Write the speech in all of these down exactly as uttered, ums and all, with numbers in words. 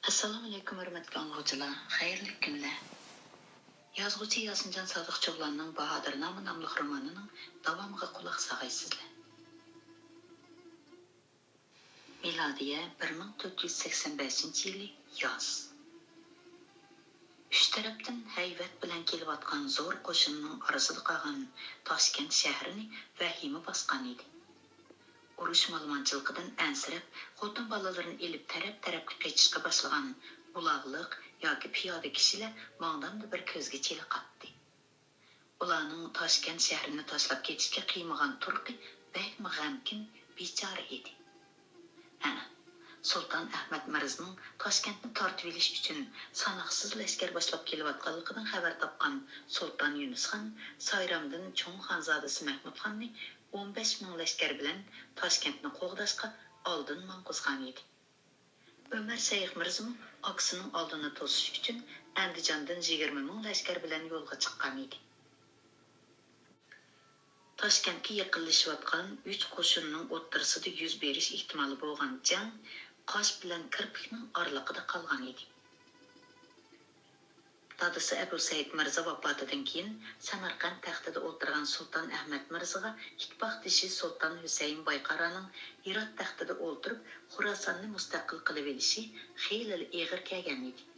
ئەسسالامۇئەلەيكۇم، ھۆرمەتلىك ئاڭلىغۇچىلار، خەيرلىك كۈنلەر. يازغۇچى ياسىنجان سادىق چوغلاننىڭ باھادىر نامى ناملىق رومانىنىڭ داۋامىغا قۇلاق ساغايسىزلەر. مىلادىيە بىر مىڭ تۆت يۈز سەكسەن بەشىنچى يىلى ياز. ئۈچ تەرەپتىن ھەيۋەت بىلەن كېلىۋاتقان زور قوشۇننىڭ ئارىسىدا قالغان تاشكەنت شەھىرىنى ۋەھىمە باسقان ئىدى. ئۇرۇش مالىمانچىلىقىدىن ئەنسىرەپ، خوتۇن بالىلىرىنى ئېلىپ تەرەپ-تەرەپكە قېچىشقا باشلىغان ئۇلاغلىق ياكى پىيادە كىشىلەر ماڭدامدا بىر كۆزگە چېلىقاتتى. ئۇلارنىڭ تاشكەنت شەھىرىنى تاشلاپ كېتىشكە قىيمىغان تۇرقى بەكمۇ غەمكىن، بىچارە ئىدى. ھە، سۇلتان ئەھمەد مىرزىنىڭ تاشكەنتنى تارتىۋېلىش ئۈچۈن ساناقسىز لەشكەر باشلاپ كېلىۋاتقانلىقىدىن خەۋەر تاپقان سۇلتان يۇنۇسخان سايرامدىن چوڭ خانزادىسى مەھمۇدخاننى ئون بەش مىڭ لەشكەر بىلەن تاشكەنتنى قوغداشقا ئالدىن ماڭغۇزغان ئىدى. ئۆمەر شەيخ مىرزىمۇ ئاكىسىنىڭ ئالدىنى توسۇش ئۈچۈن ئەندىجاندىن يىگىرمە مىڭ لەشكەر بىلەن يولغا چىققان ئىدى. تاشكەنتكە يېقىنلىشىۋاتقان ئۈچ قوشۇننىڭ ئوتتۇرىسىدا يۈز بېرىش ئېھتىمالى بولغان جەڭ قاش بىلەن كىرپىكنىڭ ئارىلىقىدا قالغان ئىدى. دادىسى ئەبۇ سەئىد مىرزا ۋاپاتىدىن كېيىن، سەمەرقەنت تەختىدە ئولتۇرغان سۇلتان ئەھمەد مىرزىغا ئىتتىپاقدىشى سۇلتان ھۈسەيىن بايقارانىڭ ھىرات تەختىدە ئولتۇرۇپ، خوراساننى مۇستەقىل قىلىۋېلىشى خېلىلا ئېغىر كەلگەن ئىدى.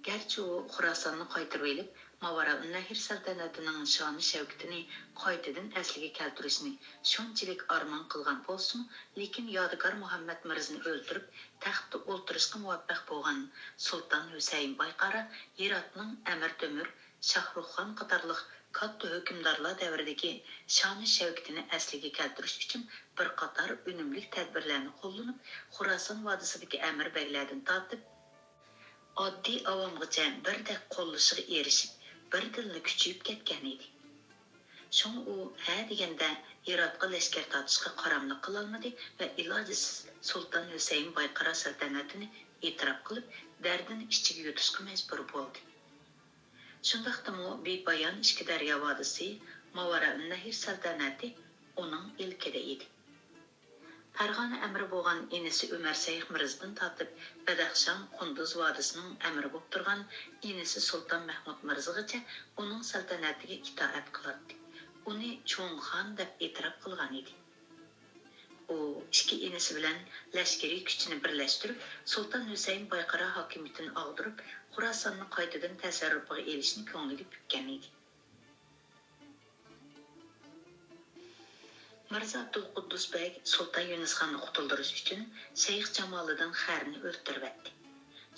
گەرچە ئۇ خوراساننى قايتۇرۇۋېلىپ، ماۋارائۇننەھر سەلتەنىتىنىڭ شانى-شەۋكىتىنى قايتىدىن ئەسلىگە كەلتۈرۈشنى شۇنچىلىك ئارمان قىلغان بولسىمۇ، لېكىن يادىكار مۇھەممەد مىرزىنى ئۆلتۈرۈپ، تەختتە ئولتۇرۇشقا مۇۋەپپەق بولغان سۇلتان ھۈسەيىن بايقارا ھىراتنىڭ ئەمىر تۆمۈر، شاھرۇخخان قاتارلىق كاتتا ھۆكۈمدارلار دەۋرىدىكى شانى-شەۋكىتىنى ئەسلىگە كەلتۈرۈش ئۈچۈن بىر قاتار ئۈنۈملۈك تەدبىرلەرنى قوللىنىپ، خوراسان ۋادىسىدىكى ئەمىر بەگلەردىن تارتىپ، ئاددىي ئاۋامغىچە بىردەك قوللىشىغا ئېرىشىپ، بىردىنلا كۈچىيىپ كەتكەن ئىدى. شۇڭا ئۇ ھە دېگەندە ھىراتقا لەشكەر تارتىشقا قاراملىق قىلالمىدى ۋە ئىلاجىسىز سۇلتان ھۈسەيىن بايقارا سەلتەنىتىنى ئېتىراپ قىلىپ، دەردىنى ئىچىگە يۇتۇشقا مەجبۇر بولدى. شۇنداقتىمۇ بىپايان ئىككى دەريا ۋادىسى، ماۋارائۇننەھر سەلتەنىتى ئۇنىڭ ئىلكىدە ئىدى. پەرغانە ئەمىرى بولغان ئىنىسى ئۆمەر سەيخ مىرزىدىن تارتىپ بەدەخشان، قۇندۇز ۋادىسىنىڭ ئەمىرى بولۇپ تۇرغان ئىنىسى سۇلتان مەھمۇد مىرزىغىچە ئۇنىڭ سەلتەنەتىگە ئىتائەت قىلاتتى. ئۇنى چوڭ خان دەپ ئېتىراپ قىلغان ئىدى. ئۇ ئىككى ئىنىسى بىلەن لەشكىرىي كۈچىنى بىرلەشتۈرۈپ، سۇلتان ھۈسەيىن بايقارا ھاكىمىيىتىنى ئاغدۇرۇپ، خوراساننى قايتىدىن تەسەررۇپىغا ئېلىشنى كۆڭلىگە پۈككەن ئىدى. مىرزا ئابدۇلقۇددۇس بەگ سۇلتان يۇنۇسخاننى قۇتۇلدۇرۇش ئۈچۈن شەيخ جامالىدىن خەرنى ئۆلتۈرۈۋەتتى.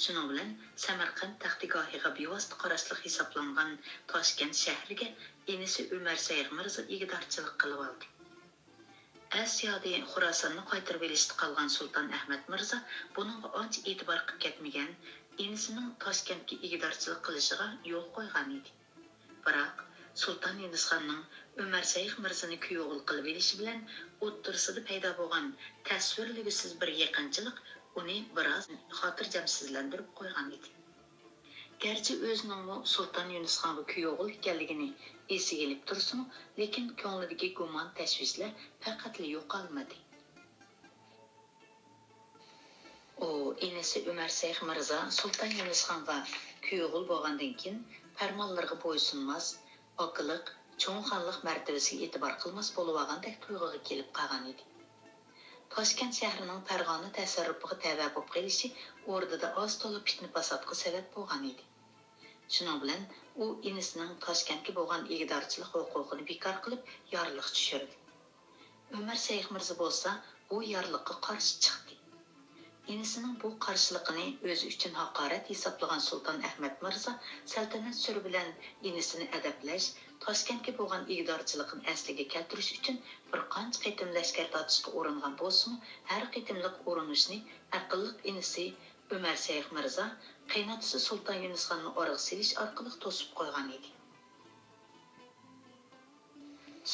شۇنىڭ بىلەن سەمەرقەنت تەختىگاھىغا بىۋاسىتە قاراشلىق ھېسابلانغان تاشكەنت شەھىرىگە ئىنىسى ئۆمەر سەيخ مىرزا ئىگىدارچىلىق قىلىۋالدى. ئەس يادى خوراساننى قايتۇرۇۋېلىشتا قالغان سۇلتان ئەھمەد مىرزا بۇنىڭغا ئانچە ئېتىبار قىلىپ كەتمىگەن، ئىنىسىنىڭ تاشكەنتكە ئىگىدارچىلىق قىلىشىغا يول قويغان ئىدى. بىراق، سۇلتان يۇنۇسخاننىڭ ئۆمەر شەيخ مىرزىنى كۈيئوغۇل قىلىۋېلىشى بىلەن ئوتتۇرىسىدا پەيدا بولغان تەسۋىرلىگۈسىز بىر يېقىنچىلىق ئۇنى بىراز خاتىرجەمسىزلەندۈرۈپ قويغان ئىدى. گەرچە ئۆزىنىڭمۇ سۇلتان يۇنۇسخانغا كۈيئوغۇل ئىكەنلىكىنى ئېسىگە ئېلىپ تۇرسىمۇ، لېكىن كۆڭلىدىكى گۇمان-تەشۋىشلەر پەقەتلا يوقالمىدى. ئۇ ئىنىسى ئۆمەر شەيخ مىرزا سۇلتان يۇنۇسخانغا كۈيئوغۇل بولغاندىن كېيىن، پەرمانلىرىغا بويسۇنماس، ئاكىلىق، چوڭ خانلىق مەرتىۋىسىگە ئېتىبار قىلماس بولۇۋالغاندەك تۇيغۇغا كېلىپ قالغان ئىدى. تاشكەنت شەھىرىنىڭ پەرغانە تەسەررۇپىغا تەۋە بولۇپ قېلىشى ئوردىدا ئاز-تولا پىتنە-پاساتقا سەۋەب بولغان ئىدى. شۇنىڭ بىلەن ئۇ ئىنىسىنىڭ تاشكەنتكە بولغان ئىگىدارچىلىق ھوقۇقىنى بىكار قىلىپ، يارلىق چۈشۈردى. ئۆمەر شەيخ مىرزا بولسا بۇ يارلىققا قارشى چىقتى. ئىنىسىنىڭ بۇ قارشىلىقىنى ئۆزى ئۈچۈن ھاقارەت ھېسابلىغان سۇلتان ئەھمەد مىرزا سەلتەنەت سۈرى بىلەن ئىنىسىنى ئەدەپلەش، تاشكەنتكە بولغان ئىگىدارچىلىقىنى ئەسلىگە كەلتۈرۈش ئۈچۈن بىر قانچە قېتىم لەشكەر تارتىشقا ئۇرۇنغان بولسىمۇ، ھەر قېتىملىق ئۇرۇنۇشنى ئەقىللىق ئىنىسى ئۆمەر شەيخ مىرزا قېيىنئاتىسى سۇلتان يۇنۇسخاننى ئارىغا سېلىش ئارقىلىق توسۇپ قويغان ئىدى.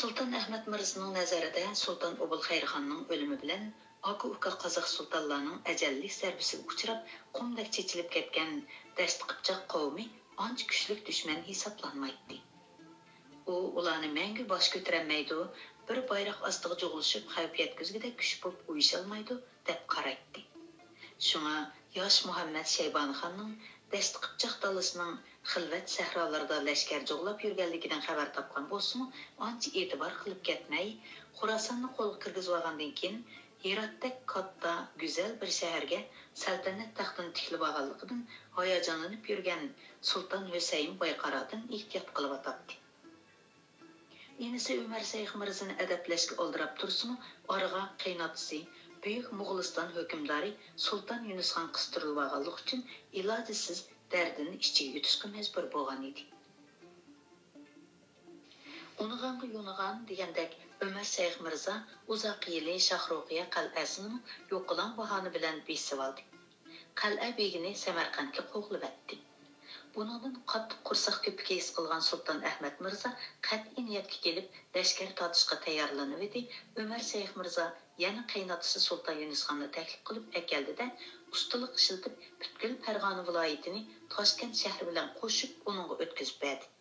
سۇلتان ئەھمەد مىرزىنىڭ نەزىرىدە سۇلتان ئوبۇلخەيرخاننىڭ ئۆلۈمى بىلەن ئاكا-ئۇكا قازاق سۇلتانلارنىڭ ئەجەللىك زەربىسىگە ئۇچراپ، قۇمدەك چېچىلىپ كەتكەن دەشتى قىپچاق قەۋمى ئانچە كۈچلۈك دۈشمەن ھېسابلانمايتتى. ئۇ ئۇلارنى مەڭگۈ باش كۆتۈرەلمەيدۇ، بىر بايراق ئاستىغا جۇغلىشىپ خەۋپ يەتكۈزگۈدەك كۈچ بولۇپ ئۇيۇشالمايدۇ، دەپ قارايتتى. شۇڭا ياش مۇھەممەد شەيبانى خاننىڭ دەشتى قىپچاق دالىسىنىڭ خىلۋەت سەھرالىرىدا لەشكەر جۇغلاپ يۈرگەنلىكىدىن خەۋەر تاپقان بولسىمۇ، ئانچە ئېتىبار قىلىپ كەتمەي، خوراساننى قولغا كىرگۈزۈۋالغاندىن كېيىن، ھىراتتەك كاتتا، گۈزەل بىر شەھەرگە سەلتەنەت تەختىنى تىكلىۋالغانلىقىدىن ھاياجانلىنىپ يۈرگەن سۇلتان ھۈسەيىن بايقارادىن ئېھتىيات قىلىۋاتاتتى. ئىنىسى ئۆمەر شەيخ مىرزىنى ئەدەپلەشكە ئالدىراپ تۇرسىمۇ، ئارىغا قېيىنئاتىسى، بۈيۈك موغۇلىستان ھۆكۈمدارى سۇلتان يۇنۇسخان قىستۇرۇلۇۋالغانلىقى ئۈچۈن ئىلاجىسىز دەردىنى ئىچىگە يۇتۇشقا مەجبۇر بولغان ئىدى. ئۇنىغانغا يۇنىغان دېگەندەك، ئۆمەر شەيخ مىرزا ئۇزاق يىلى شاھرۇخىيە قەلئەسىنىمۇ يوقىلاڭ باھانە بىلەن بېسىۋالدى. قەلئە بېگىنى سەمەرقەنتكە قوغلىۋەتتى. بۇنىڭدىن قاتتىق قورساق كۆپۈكى ھېس قىلغان سۇلتان ئەھمەد مىرزا قەتئىي نىيەتكە كېلىپ، لەشكەر تارتىشقا تەييارلىنىۋىدى. ئۆمەر شەيخ مىرزا يەنە قېيىنئاتىسى سۇلتان يۇنۇسخاننى تەكلىپ قىلىپ ئەكەلدى-دە، ئۇستىلىق ئىشلىتىپ، پۈتكۈل پەرغانە ۋىلايىتىنى تاشكەنت شەھىرى بىلەن قوشۇپ ئۇنىڭغا ئۆتكۈزۈپ بەردى.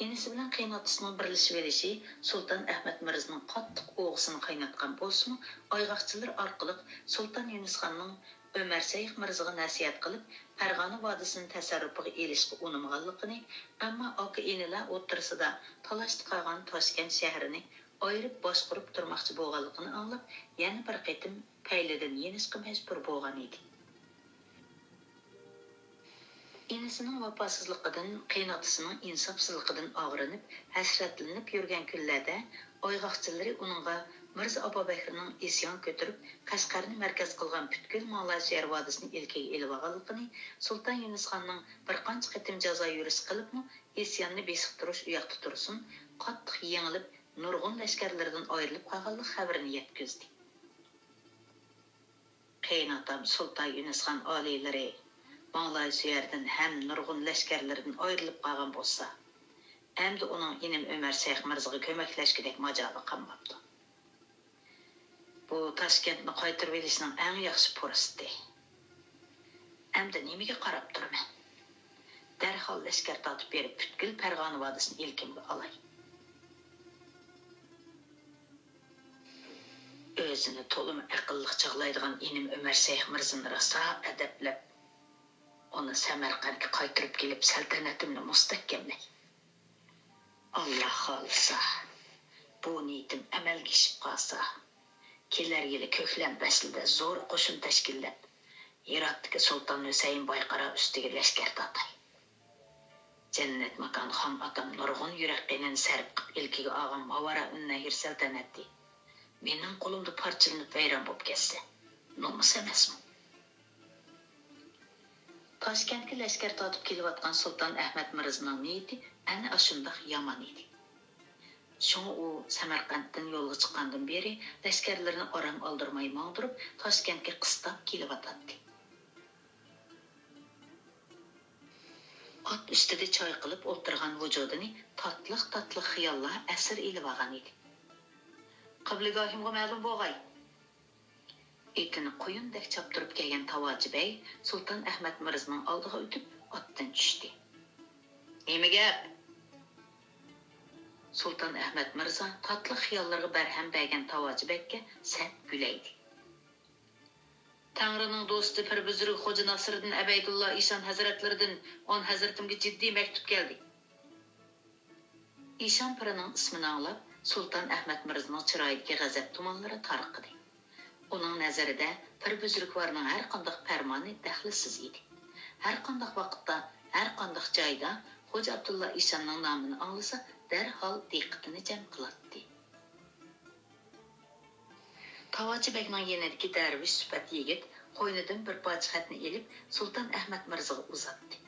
ئىنىسى بىلەن قېيىنئاتىسىنىڭ بىرلىشىۋېلىشى سۇلتان ئەھمەد مىرزىنىڭ قاتتىق ئوغىسىنى قايناتقان بولسىمۇ، ئايغاقچىلىرى ئارقىلىق سۇلتان يۇنۇسخاننىڭ ئۆمەر شەيخ مىرزىغا نەسىھەت قىلىپ، پەرغانە ۋادىسىنى تەسەررۇپىغا ئېلىشقا ئۇنىمىغانلىقىنى، ئەمما ئاكا-ئىنىلەر ئوتتۇرىسىدا تالاشتا قالغان تاشكەنت شەھىرىنى ئايرىپ باشقۇرۇپ تۇرماقچى بولغانلىقىنى ئاڭلاپ، يەنە بىر قېتىم پەيلىدىن يېنىشقا مەجبۇر بولغان ئىدى. ئىنىسىنىڭ ۋاپاسىزلىقىدىن، قېيىنئاتىسىنىڭ ئىنساپسىزلىقىدىن ئاغرىنىپ، ھەسرەتلىنىپ يۈرگەن كۈنلەردە، ئايغاقچىلىرى ئۇنىڭغا مىرزا ئابابەكرىنىڭ ئىسيان كۆتۈرۈپ، قەشقەرنى مەركەز قىلغان پۈتكۈل ماڭلايسۆيەر ۋادىسىنى ئىلكىگە ئېلىۋالغانلىقىنى، سۇلتان يۇنۇسخاننىڭ بىر قانچە قېتىم جازا يۈرۈش قىلىپمۇ، ئىسياننى بېسىقتۇرۇش ئۇياقتا تۇرسۇن، قاتتىق يېڭىلىپ، نۇرغۇن لەشكەرلىرىدىن ئايرىلىپ قالغانلىق خەۋىرىنى يەتكۈزدى. قېيىنئاتام سۇلتان يۇنۇسخان ئالىيلىرى ماڭلايسۆيەردىن ھەم نۇرغۇن لەشكەرلىرىدىن ئايرىلىپ قالغان بولسا، ئەمدى ئۇنىڭ ئىنىم ئۆمەر شەيخ مىرزىغا كۆمەكلەشكۈدەك ماجالى قالماپتۇ. بۇ تاشكەنتنى قايتۇرۇۋېلىشنىڭ ئەڭ ياخشى پۇرسىتى. ئەمدى نېمىگە قاراپ تۇرىمەن؟ دەرھال لەشكەر تارتىپ بېرىپ، پۈتكۈل پەرغانە ۋادىسىنى ئىلكىمگە ئالاي. ئۆزىنى تولىمۇ ئەقىللىق چاغلايدىغان ئىنىم ئۆمەر شەيخ مىرزىنى راسا ئەدەپلەپ، ئۇنى سەمەرقەنتكە قايتۇرۇپ كېلىپ، سەلتەنىتىمنى مۇستەھكەملەي. ئاللا خالىسا، بۇ نىيىتىم ئەمەلگە ئېشىپ قالسا، كېلەر يىلى كۆكلەم پەسلىدە زور قوشۇن تەشكىللەپ، ھىراتتىكى سۇلتان ھۈسەيىن بايقارا ئۈستىگە لەشكەر تارتاي. جەننەت ماكان خان ئاتام نۇرغۇن يۈرەك قېنىنى سەرپ قىپ ئىلكىگە ئالغان ماۋارائۇننەھر سەلتەنەتى مېنىڭ قولۇمدا پارچىلىنىپ ۋەيران بولۇپ كەتسە، نومۇس ئەمەسمۇ؟ تاشكەنتكە لەشكەر تارتىپ كېلىۋاتقان سۇلتان ئەھمەد مىرزىنىڭ نىيىتى ئەنە ئاشۇنداق يامان ئىدى. شۇڭا ئۇ سەمەرقەنتتىن يولغا چىققاندىن بېرى لەشكەرلىرىنى ئارام ئالدۇرماي ماڭدۇرۇپ، تاشكەنتكە قىستاپ كېلىۋاتاتتى. ئات ئۈستىدە چايقىلىپ ئولتۇرغان ۋۇجۇدىنى تاتلىق-تاتلىق خىياللار ئەسىر ئېلىۋالغان ئىدى. قىبلىگاھىمغا مەلۇم بولغاي! ئېتىنى قۇيۇندەك چاپتۇرۇپ كەلگەن تاۋاچى بەگ سۇلتان ئەھمەد مىرزىنىڭ ئالدىغا ئۆتۈپ، ئاتتىن چۈشتى. نېمە گەپ؟ سۇلتان ئەھمەد مىرزا تاتلىق خىياللىرىغا بەرھەم بەرگەن تاۋاچى بەگكە سەت كۈلەيدى. تەڭرىنىڭ دوستى پىر بۈزرۈك خوجا ناسىرىدىن ئەبەيدۇللا ئىشان ھەزرەتلىرىدىن ئان ھەزرىتىمگە جىددىي مەكتۇپ كەلدى. ئىشان پىرىنىڭ ئىسمىنى ئاڭلاپ، سۇلتان ئەھمەد مىرزىنىڭ چىرايىدىكى غەزەپ تۇمانلىرى تارقىدى. ئۇنىڭ نەزىرىدە پىر بۈزرۈكۋارنىڭ ھەرقانداق پەرمانى دەخلىسىز ئىدى. ھەرقانداق ۋاقىتتا، ھەرقانداق جايدا خوجا ئابدۇللا ئىشاننىڭ نامىنى ئاڭلىسا، دەرھال دىققىتىنى جەم قىلاتتى. تاۋاچى بەگنىڭ يېنىدىكى دەرۋىش سۈپەت يىگىت قوينىدىن بىر پارچە خەتنى ئېلىپ، سۇلتان ئەھمەد مىرزىغا ئۇزاتتى.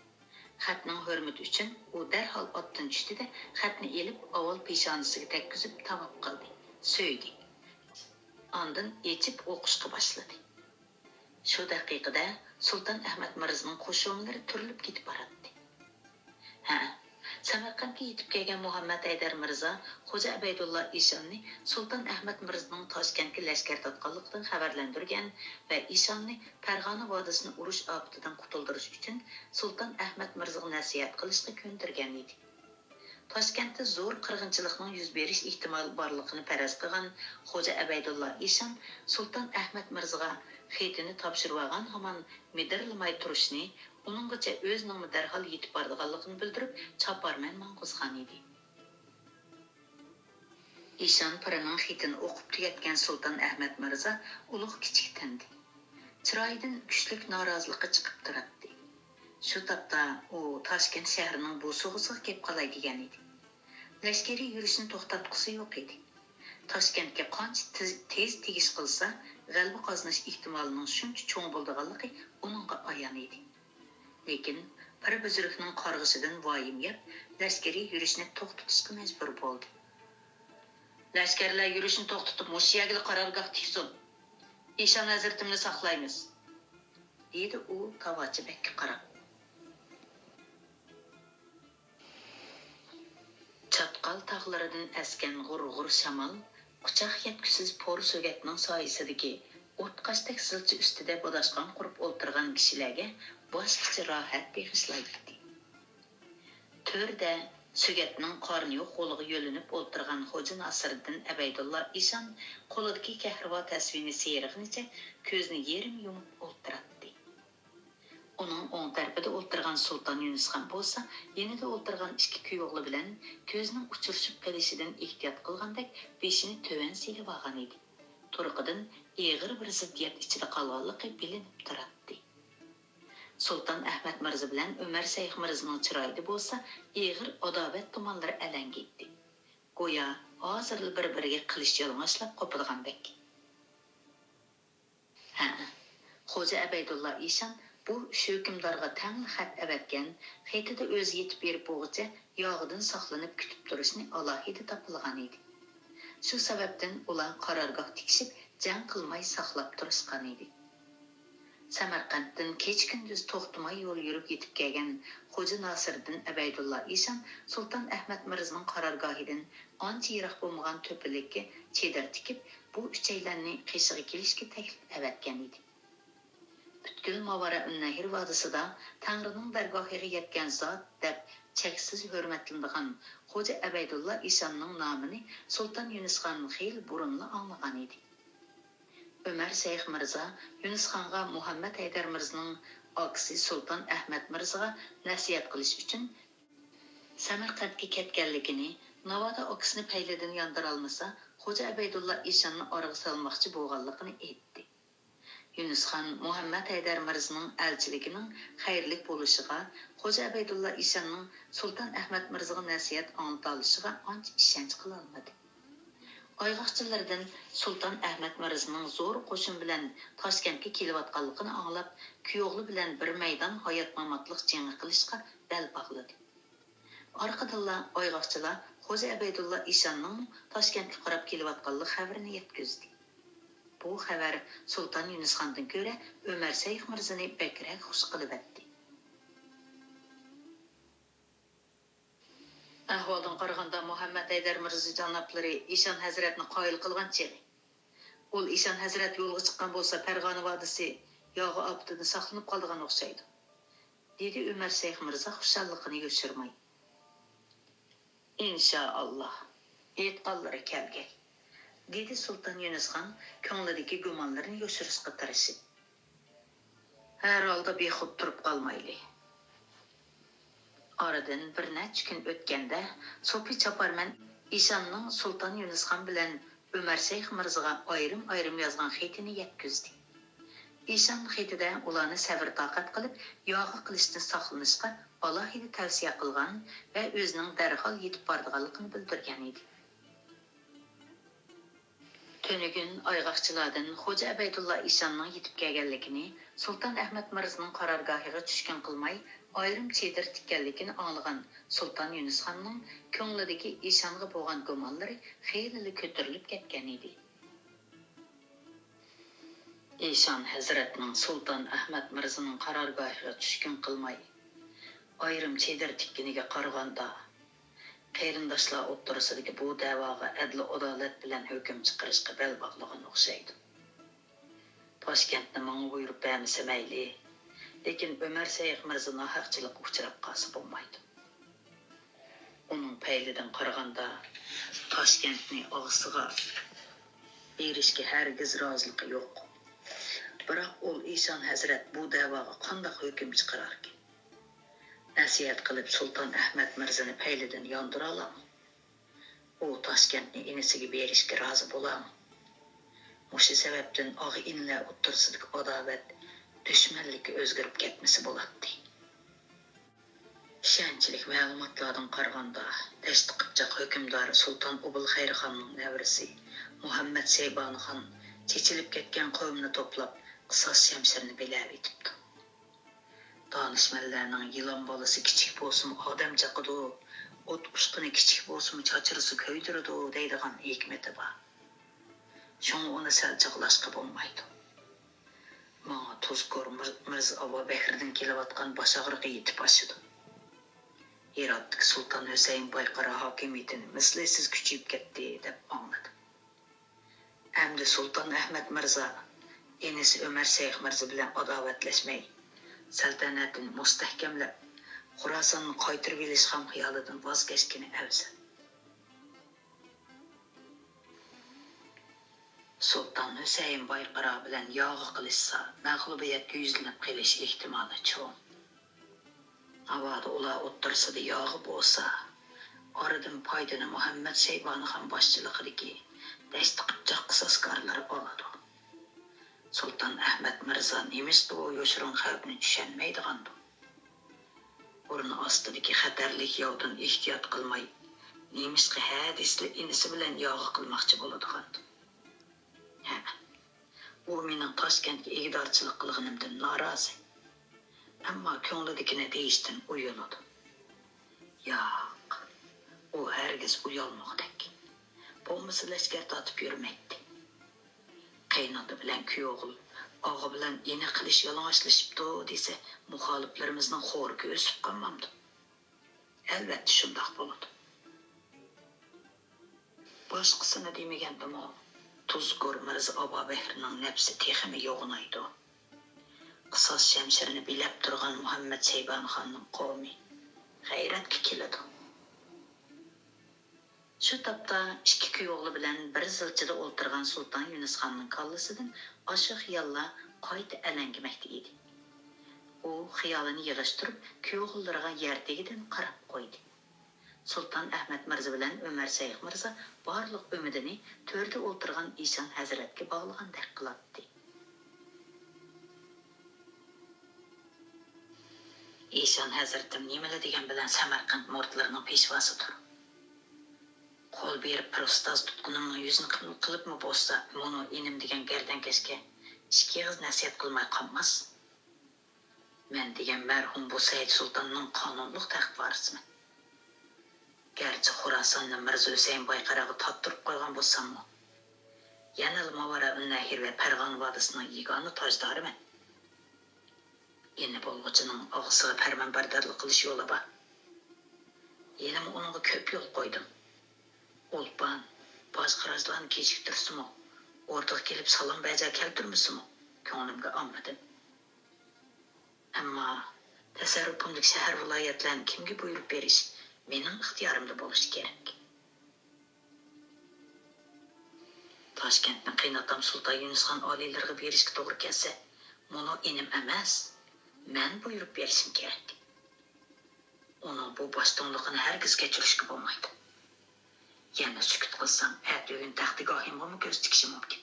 خەتنىڭ ھۆرمىتى ئۈچۈن ئۇ دەرھال ئاتتىن چۈشتى-دە، خەتنى ئېلىپ، ئاۋۋال پېشانىسىگە تەگكۈزۈپ تاۋاپ قىلدى، سۆيدى. ئاندىن ئېچىپ ئوقۇشقا باشلىدى. شۇ دەقىقىدە سۇلتان ئەھمەد مىرزىنىڭ قوشۇملىرى تۈرۈلۈپ كېتىپ باراتتى. ھە، سەمەرقەنتكە يېتىپ كەلگەن مۇھەممەد ھەيدەر مىرزا خوجا ئەبەيدۇللا ئىشاننى سۇلتان ئەھمەد مىرزىنىڭ تاشكەنتكە لەشكەر تارتقانلىقىدىن خەۋەرلەندۈرگەن ۋە ئىشاننى پەرغانە ۋادىسىنى ئۇرۇش ئاپىتىدىن قۇتۇلدۇرۇش ئۈچۈن سۇلتان ئەھمەد مىرزىغا نەسىھەت قىلىشقا كۆندۈرگەن ئىدى. تاشكەنتتە زور قىرغىنچىلىقنىڭ يۈز بېرىش ئېھتىمالى بارلىقىنى پەرەز قىلغان خوجا ئەبەيدۇللا ئىشان سۇلتان ئەھمەد مىرزىغا خېتىنى تاپشۇرۇۋالغان ھامان مىدىرلىماي تۇرۇشىنى، ئۇنىڭغىچە ئۆزىنىڭمۇ دەرھال يېتىپ بارىدىغانلىقىنى بىلدۈرۈپ، چاپارمەن ماڭغۇزغان ئىدى. ئىشان پىرىنىڭ خېتىنى ئوقۇپ تۈگەتكەن سۇلتان ئەھمەت مىرزا ئۇلۇغ كىچىك تىندى. چىرايىدىن كۈچلۈك نارازىلىقى چىقىپ تۇراتتى. شۇ تاپتا ئۇ تاشكەنت شەھىرىنىڭ بوسۇغىسىغا كېلىپ قالاي دېگەن ئىدى. لەشكىرىي يۈرۈشنى توختاتقۇسى يوق ئىدى. تاشكەنتكە قانچە تېز، تېز تېگىش قىلسا، غەلىبە قازىنىش ئېھتىمالىنىڭ شۇنچە چوڭ بولىدىغانلىقى ئۇنىڭغا ئايان ئىدى. لېكىن پىر بۈزرۈكنىڭ قارغىشىدىن ۋايىم يەپ، لەشكىرىي يۈرۈشنى توختىتىشقا مەجبۇر بولدى. لەشكەرلەر يۈرۈشنى توختىتىپ، مۇشۇ يەرگىلا قارارگاھ تىكسۇن. ئىشان ھەزرىتىمنى ساقلايمىز، دېدى ئۇ تاۋاچى بەگكە قاراپ. چاتقال تاغلىرىدىن ئەسكەن غۇر-غۇر شامال قۇچاق يەتكۈسىز پور سۆگەتنىڭ سايىسىدىكى ئوتقاشتەك زىلچا ئۈستىدە بۇداشقان قۇرۇپ ئولتۇرغان كىشىلەرگە باشقىچە راھەت بېغىشلايتتى. تۆردە سۆگەتنىڭ قارنى يوق غولىغا يۆلىنىپ ئولتۇرغان خوجا ناسىرىدىن ئەبەيدۇللا ئىشان قولىدىكى كەھرىۋا تەسۋىنى سىيرىغىنىچە كۆزىنى يېرىم يۇمۇپ ئولتۇراتتى. ئۇنىڭ ئوڭ تەرىپىدە ئولتۇرغان سۇلتان يۇنۇسخان بولسا يېنىدا ئولتۇرغان ئىككى كۈيئوغلى بىلەن كۆزىنىڭ ئۇچرىشىپ قېلىشىدىن ئېھتىيات قىلغاندەك بېشىنى تۆۋەن سېلىۋالغان ئىدى. تۇرقىدىن ئېغىر بىر زىددىيەت ئىچىدە قالغانلىقى بىلىنىپ تۇراتتى. سۇلتان ئەھمەت مىرزا بىلەن ئۆمەر شەيخ مىرزىنىڭ چىرايىدا بولسا ئېغىر ئاداۋەت تۇمانلىرى ئەلەڭگىيتتى. گويا ھازىرلا بىر-بىرىگە قىلىچ يالىڭاچلاپ قوپىدىغاندەك. ھە، خوجا ئەبەيدۇللا ئىشان بۇ ئۈچ ھۆكۈمدارغا تەڭلا خەت ئەۋەتكەن، خېتىدە ئۆزى يېتىپ بېرىپ بولغۇچە ياغىدىن ساقلىنىپ كۈتۈپ تۇرۇشنى ئالاھىدە تاپىلىغان ئىدى. شۇ سەۋەبتىن ئۇلار قارارگاھ تىكىشىپ، جەڭ قىلماي ساقلاپ تۇرۇشقان ئىدى. سەمەرقەنتتىن كېچە-كۈندۈز توختىماي يول يۈرۈپ يېتىپ كەلگەن خوجا ناسىردىن ئەبەيدۇللا ئىشان سۇلتان ئەھمەت مىرزىنىڭ قارارگاھىدىن ئانچە يىراق بولمىغان تۆپىلىككە چېدىر تىكىپ، بۇ ئۈچەيلەننى قېشىغا كېلىشكە تەكلىپ ئەۋەتكەن ئىدى. پۈتكۈل ماۋارائۇننەھر ۋادىسىدا تەڭرىنىڭ دەرگاھىغا يەتكەن زات دەپ چەكسىز ھۆرمەتلىنىدىغان خوجا ئەبەيدۇللا ئىشاننىڭ نامىنى سۇلتان يۇنۇسخان خېلى بۇرۇنلا ئاڭلىغان ئىدى. ئۆمەر شەيخ مىرزا يۇنۇسخانغا مۇھەممەد ھەيدەر مىرزىنىڭ ئاكىسى سۇلتان ئەھمەت مىرزىغا نەسىھەت قىلىش ئۈچۈن سەمەرقەنتكە كەتكەنلىكىنى، ناۋادا ئاكىسىنى پەيلىدىن ياندۇرالمىسا، خوجا ئەبەيدۇللا ئىشاننى ئارىغا سالماقچى بولغانلىقىنى ئېيتتى. يۇنۇسخان مۇھەممەد ھەيدەر مىرزىنىڭ ئەلچىلىكىنىڭ خەيرلىك بولۇشىغا، خوجا ئەبەيدۇللا ئىشاننىڭ سۇلتان ئەھمەت مىرزىغا نەسىھەت ئاڭلىتالىشىغا ئانچە ئىشەنچ قىلالمىدى. ئايغاقچىلاردىن سۇلتان ئەھمەت مىرزىنىڭ زور قوشۇن بىلەن تاشكەنتكە كېلىۋاتقانلىقىنى ئاڭلاپ، كۈيئوغلى بىلەن بىر مەيدان ھايات-ماماتلىق جېڭى قىلىشقا بەل باغلىدى. ئارقىدىنلا ئايغاقچىلار خوجا ئەبەيدۇللا ئىشاننىڭمۇ تاشكەنتكە قاراپ كېلىۋاتقانلىق خەۋىرىنى يەتكۈزدى. بۇ خەۋەر سۇلتان يۇنۇسخاندىن كۆرە ئۆمەر شەيخ مىرزىنى بەكرەك خۇش قىلىۋەتتى. ئەھۋالدىن قارىغاندا، مۇھەممەد ھەيدەر مىرزا جانابلىرى ئىشان ھەزرەتنى قايىل قىلغان چېغى. ئۇل ئىشان ھەزرەت يولغا چىققان بولسا، پەرغانە ۋادىسى ياغا ئاپىتىدىن ساقلىنىپ قالىدىغان ئوخشايدۇ، دېدى ئۆمەر شەيخ مىرزا خۇشاللىقىنى يوشۇرماي. ئىنشائاللا، ئېيتقانلىرى كەلگەي، دېدى سۇلتان يۇنۇسخان كۆڭلىدىكى گۇمانلىرىنى يوشۇرۇشقا تىرىشىپ. ھەر ھالدا بىخۇد تۇرۇپ قالمايلى. ئارىدىن بىر نەچچە كۈن ئۆتكەندە، سوپى چاپارمەن ئىشاننىڭ سۇلتان يۇنۇسخان بىلەن ئۆمەر شەيخ مىرزىغا ئايرىم-ئايرىم يازغان خېتىنى يەتكۈزدى. ئىشان خېتىدە ئۇلارنى سەۋر-تاقەت قىلىپ، ياغا قىلىچتىن ساقلىنىشقا ئالاھىدە تەۋسىيە قىلغان ۋە ئۆزىنىڭ دەرھال يېتىپ بارىدىغانلىقىنى بىلدۈرگەن ئىدى. تۈنۈگۈن ئايغاقچىلاردىن خوجا ئەبەيدۇللا ئىشاننىڭ يېتىپ كەلگەنلىكىنى، سۇلتان ئەھمەد مىرزىنىڭ قارارگاھىغا چۈشكۈن قىلماي، ئايرىم چېدىر تىككەنلىكىنى ئاڭلىغان سۇلتان يۇنۇسخاننىڭ كۆڭلىدىكى ئىشانغا بولغان گۇمانلىرى خېلىلا كۆتۈرۈلۈپ كەتكەن ئىدى. ئىشان ھەزرەتنىڭ سۇلتان ئەھمەد مىرزىنىڭ قارارگاھىغا چۈشكۈن قىلماي، ئايرىم چېدىر تىككىنىگە قارىغاندا، قېرىنداشلار ئوتتۇرىسىدىكى بۇ دەۋاغا ئەدلى-ئادالەت بىلەن ھۆكۈم چىقىرىشقا بەل باغلىغان ئوخشايدۇ. تاشكەنتنى ماڭا بۇيرۇپ بەرمىسە مەيلى، لېكىن ئۆمەر شەيخ مىرزا ناھەقچىلىققا ئۇچراپ قالسا بولمايدۇ. ئۇنىڭ پەيلىدىن قارىغاندا، تاشكەنتنى ئاغىسىغا بېرىشكە ھەرگىز رازىلىقى يوق. بىراق ئۇل ئىشان ھەزرەت بۇ دەۋاغا قانداق ھۆكۈم چىقىراركىن؟ نەسىھەت قىلىپ سۇلتان ئەھمەد مىرزىنى پەيلىدىن ياندۇرالامۇ؟ ئۇ تاشكەنتنى ئىنىسىگە بېرىشكە رازى بولامۇ؟ مۇشۇ سەۋەبتىن ئاغا-ئىنىلەر ئوتتۇرىسىدىكى ئاداۋەت دۈشمەنلىككە ئۆزگىرىپ كەتمىسە بولاتتى. ئىشەنچلىك مەلۇماتلاردىن قارىغاندا، دەشتى قىپچاق ھۆكۈمدارى سۇلتان ئوبۇلخەيرخاننىڭ نەۋرىسى مۇھەممەد شەيبانىخان چېچىلىپ كەتكەن قەۋمنى توپلاپ، قىساس شەمشىرىنى بىلەۋېتىپتۇ. دانىشمەنلەرنىڭ «يىلان بالىسى كىچىك بولسىمۇ ئادەم چاقىدۇ، ئوت ئۇچقۇنى كىچىك بولسىمۇ چاچرىسا كۆيدۈرىدۇ» دەيدىغان ھېكمىتى بار. شۇڭا ئۇنى سەل چاغلاشقا بولمايدۇ. ماڭا تۇزكور مىر-، مىرزا ئابابەكرىدىن كېلىۋاتقان باش ئاغرىقى يېتىپ ئاشىدۇ. ھىراتتىكى سۇلتان ھۈسەيىن بايقارا ھاكىمىيىتىنى مىسلىسىز كۈچىيىپ كەتتى، دەپ ئاڭلىدىم. ئەمدى سۇلتان ئەھمەد مىرزا ئىنىسى ئۆمەر شەيخ مىرزا بىلەن ئاداۋەتلەشمەي، سەلتەنەتىنى مۇستەھكەملەپ، خوراساننى قايتۇرۇۋېلىش خام خىيالىدىن ۋاز كەچكىنى ئەۋزەل. سۇلتان ھۈسەيىن بايقارا بىلەن ياغى قىلىشسا، مەغلۇبىيەتكە يۈزلىنىپ قېلىش ئېھتىمالى چوڭ. ناۋادا ئۇلار ئوتتۇرىسىدا ياغى بولسا، ئارىدىن پايدىنى مۇھەممەد شەيبانىخان باشچىلىقىدىكى دەشتى قىپچاق قىساسكارلىرى ئالىدۇ. سۇلتان ئەھمەد مىرزا نېمىشقا بۇ يوشۇرۇن خەۋپنى چۈشەنمەيدىغاندۇ؟ بۇرنى ئاستىدىكى خەتەرلىك ياۋدىن ئېھتىيات قىلماي، نېمىشقا ھە دېسىلا ئىنىسى بىلەن ياغى قىلماقچى بولىدىغاندۇ؟ ھە، ئۇ مېنىڭ تاشكەنتكە ئىگىدارچىلىق قىلغىنىمدىن نارازى. ئەمما كۆڭلىدىكىنى دېيىشتىن ئۇيىلىدۇ. ياق، ئۇ ھەرگىز ئۇيالمىغۇدەك. بولمىسا لەشكەر تارتىپ يۈرمەيتتى. قېيىنئاتا بىلەن كۈيئوغۇل ئاغا بىلەن ئىنى قىلىش يالىڭاچلىشىپتۇ دېسە، مۇخالىپلىرىمىزنىڭ خورىكى ئۆسۈپ قالمامدۇ؟ ئەلۋەتتە شۇنداق بولىدۇ. باشقىسىنى دېمىگەندىمۇ، تۇزكور مىرزا ئابابەكرىنىڭ نەپسى تېخىمۇ يوغىنايدۇ. قىساس شەمشىرىنى بىلەپ تۇرغان مۇھەممەد شەيبانىخاننىڭ قومى غەيرەتكە كېلىدۇ. شۇ تاپتا ئىككى كۈيئوغلى بىلەن بىر زىلچىدا ئولتۇرغان سۇلتان يۈنۈسخاننىڭ كاللىسىدىن ئاشۇ خىياللار قايتا ئەلەڭگىمەكتە ئىدى. ئۇ خىيالىنى يىغىشتۇرۇپ، كۈيئوغۇللىرىغا يەر تېگىدىن قاراپ قويدى. سۇلتان ئەھمەد مىرزا بىلەن ئۆمەر شەيخ مىرزا بارلىق ئۈمىدىنى تۆردە ئولتۇرغان ئىشان ھەزرەتكە باغلىغاندەك قىلاتتى. ئىشان ھەزرىتىم نېمىلا دېگەن بىلەن سەمەرقەنت مۇرىتلىرىنىڭ پېشۋاسىدۇر. قول بېرىپ پىر ئۇستاز تۇتقىنىمنىڭ يۈزىنى قىل-، قىلىپمۇ بولسا، مۇنۇ ئىنىم دېگەن گەردەنكەشكە ئىككى ئېغىز نەسىھەت قىلماي قالماس. مەن دېگەن مەرھۇم بۇ سەئىد سۇلتاننىڭ قانۇنلۇق تەخت ۋارىسىمەن. گەرچە خوراساننى مىرزا ھۈسەيىن بايقاراغا تارتتۇرۇپ قويغان بولساممۇ، يەنىلا ماۋارائۇننەھر ۋە پەرغانە ۋادىسىنىڭ يېگانە تاجدارىمەن. ئىنى بولغۇچىنىڭ ئاغىسىغا پەرمانبەردارلىق قىلىش يولى بار. ھېلىمۇ ئۇنىڭغا كۆپ يول قويدۇم. ئولپان، باج-خىراجلارنى كېچىكتۈرسىمۇ، ئوردىغا كېلىپ سالام-بەجا كەلتۈرمىسىمۇ، كۆڭلۈمگە ئالمىدىم. ئەمما تەسەررۇپۇمدىكى شەھەر-ۋىلايەتلەرنى كىمگە بۇيرۇپ بېرىش مېنىڭ ئىختىيارىمدا بولۇشى كېرەك. تاشكەنتنى قېيىنئاتام سۇلتان يۈنۈسخان ئالىيلىرىغا بېرىشكە توغرا كەلسە، مۇنۇ ئىنىم ئەمەس، مەن بۇيرۇپ بېرىشىم كېرەك. ئۇنىڭ بۇ باشتۇڭلۇقىنى ھەرگىز كەچۈرۈشكە بولمايدۇ. يەنە سۈكۈت قىلسام، ئەتىگۈن تەختىگاھىمغىمۇ كۆز تىكىشى مۇمكىن.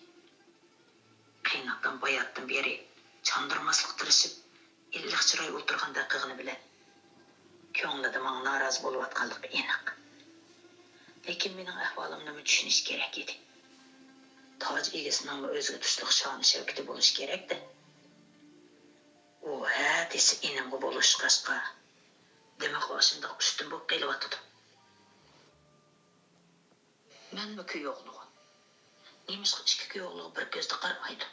قېيىنئاتام باياتتىن بېرى چاندۇرماسلىققا تىرىشىپ، ئىللىق چىراي ئولتۇرغاندەك قىلغىنى بىلەن، كۆڭلىدە ماڭا نارازى بولۇۋاتقانلىقى ئېنىق. لېكىن مېنىڭ ئەھۋالىمنىمۇ چۈشىنىشى كېرەك ئىدى. تاج ئىگىسىنىڭمۇ ئۆزىگە تۇشلۇق شانى-شەۋكىتى بولۇشى كېرەكتە. ئۇ ھە دېسە ئىنىمغا بولۇشقاچقا، دىمىقى ئاشۇنداق ئۈستۈن بولۇپ قېلىۋاتىدۇ. مەنمۇ كۈيئوغلىغۇ. نېمىشقا ئىككى كۈيئوغلىغا بىر كۆزدە قارىمايدۇ؟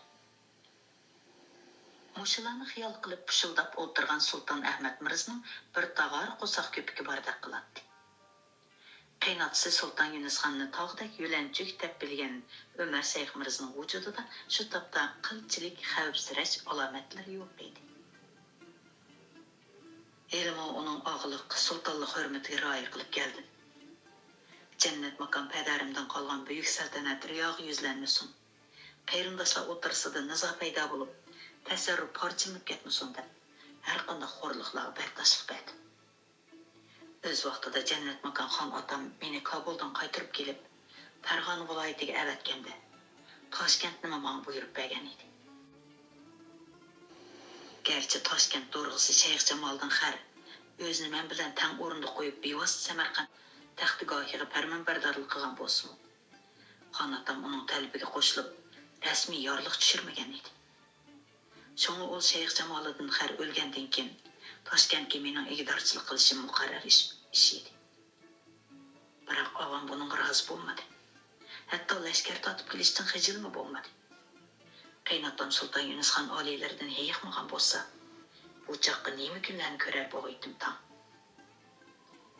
مۇشۇلارنى خىيال قىلىپ پۇشۇلداپ ئولتۇرغان سۇلتان ئەھمەد مىرزىنىڭ بىر تاغار قورساق كۆپۈكى باردەك قىلاتتى. قېيىنئاتىسى سۇلتان يۈنۈسخاننى تاغدەك يۆلەنچۈك دەپ بىلگەن ئۆمەر شەيخ مىرزىنىڭ ۋۇجۇدىدا شۇ تاپتا قىلچىلىك خەۋپسىرەش ئالامەتلىرى يوق ئىدى. ھېلىمۇ ئۇنىڭ ئاغىلىق، سۇلتانلىق ھۆرمىتىگە رىئايە قىلىپ كەلدىم. جەننەت ماكان پەدەرىمدىن قالغان بۈيۈك سەلتەنەت رىياغا يۈزلەنمىسۇن. قېرىنداشلار ئوتتۇرىسىدا نىزا پەيدا بولۇپ، تەسەررۇپ پارچىلىنىپ كەتمىسۇن دەپ، ھەرقانداق خورلۇقلارغا بەرداشلىق بەردىم. ئۆز ۋاقتىدا جەننەتماكان خان ئاتام مېنى كابۇلدىن قايتۇرۇپ كېلىپ، پەرغانە ۋىلايىتىگە ئەۋەتكەندە، تاشكەنتنىمۇ ماڭا بۇيرۇپ بەرگەن ئىدى. گەرچە تاشكەنت دورىغىسى شەيخ جامالىدىن خەر ئۆزىنى مەن بىلەن تەڭ ئورۇندا قويۇپ، بىۋاسىتە سەمەرقەنت تەختىگاھىغا پەرمانبەردارلىق قىلغان بولسىمۇ، خان ئاتام ئۇنىڭ تەلىپىگە قوشۇلۇپ، رەسمىي يارلىق چۈشۈرمىگەن ئىدى. شۇڭا ئۇ شەيخ جامالىدىن خەر ئۆلگەندىن كېيىن، تاشكەنتكە مېنىڭ ئىگىدارچىلىق قىلىشىم مۇقەررەر ئىش، ئىش ئىدى. بىراق ئاغام بۇنىڭغا رازى بولمىدى. ھەتتا لەشكەر تارتىپ كېلىشتىن خىجىلمۇ بولمىدى. قېيىناتام سۇلتان يۇنۇسخان ئالىيلىرىدىن ھېيىقمىغان بولسا، بۇ چاغقا نېمە كۈنلەرنى كۆرەر بولغىيتتىم تاڭ.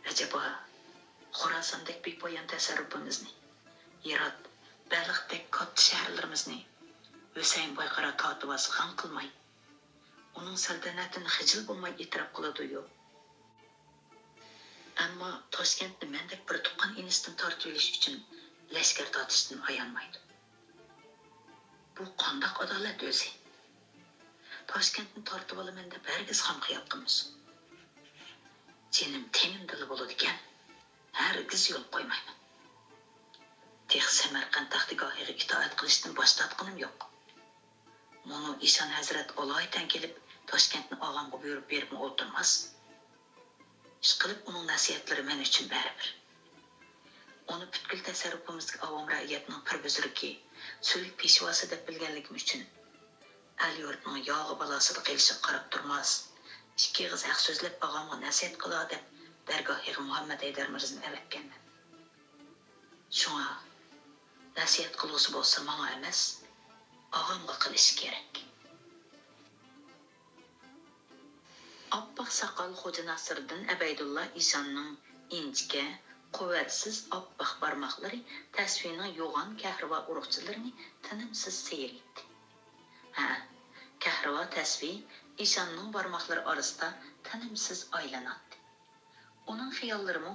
ئەجەبا، خوراساندەك بىپايان تەسەررۇپىمىزنى، ھىرات، بەلختەك كاتتا شەھەرلىرىمىزنى ھۈسەيىن بايقارا تارتىۋالسا غەم قىلماي، ئۇنىڭ سەلتەنەتىنى خىجىل بولماي ئېتىراپ قىلىدۇ-يۇ. ئەمما تاشكەنتنى مەندەك بىر تۇغقان ئىنىسىدىن تارتىۋېلىش ئۈچۈن لەشكەر تارتىشتىن ئايانمايدۇ. بۇ قانداق ئادالەت ئۆزى؟ تاشكەنتنى تارتىۋالىمەن دەپ ھەرگىز خام خىيال قىلمىسۇن. جېنىم تېنىمدىلا بولىدىكەن، ھەرگىز يول قويمايمەن. تېخى سەمەرقەنت تەختىگاھىغا ئىتائەت قىلىشتىن باش تارتقىنىم يوق. مۇنۇ ئىشان ھەزرەت ئالايىتەن كېلىپ، تاشكەنتنى ئاغامغا بۇيرۇپ بېرىپمۇ ئولتۇرماس. ئىشقىلىپ، ئۇنىڭ نەسىھەتلىرى مەن ئۈچۈن بەرىبىر. ئۇنى پۈتكۈل تەسەررۇپىمىزدىكى ئاۋام رەئىيەتنىڭ پىر بۈزرۈكى، سۈلۈك پېشۋاسى دەپ بىلگەنلىكىم ئۈچۈن، ئەل-يۇرتنىڭ ياغا بالاسىدا قېلىشىغا قاراپ تۇرماس، ئىككى ئېغىز ھەق سۆزلەپ، ئاغامغا نەسىھەت قىلا دەپ، دەرگاھىغا مۇھەممەد ھەيدەر مىرزىنى ئەۋەتكەنمەن. شۇڭا، نەسىھەت قىلغۇسى بولسا ماڭا ئەمەس، ئاغامغا قىلىشى كېرەك. ئاپئاق ساقال خوجا ناسىردىن ئەبەيدۇللا ئىشاننىڭ ئىنچىكە، قۇۋۋەتسىز ئاپئاق بارماقلىرى تەسۋىنىڭ يوغان كەھرىۋا ئۇرۇقچىلىرىنى تىنىمسىز سىيرىيتتى. ھە، كەھرىۋا تەسۋى ئىشاننىڭ بارماقلىرى ئارىسىدا تىنىمسىز ئايلىناتتى. ئۇنىڭ خىياللىرىمۇ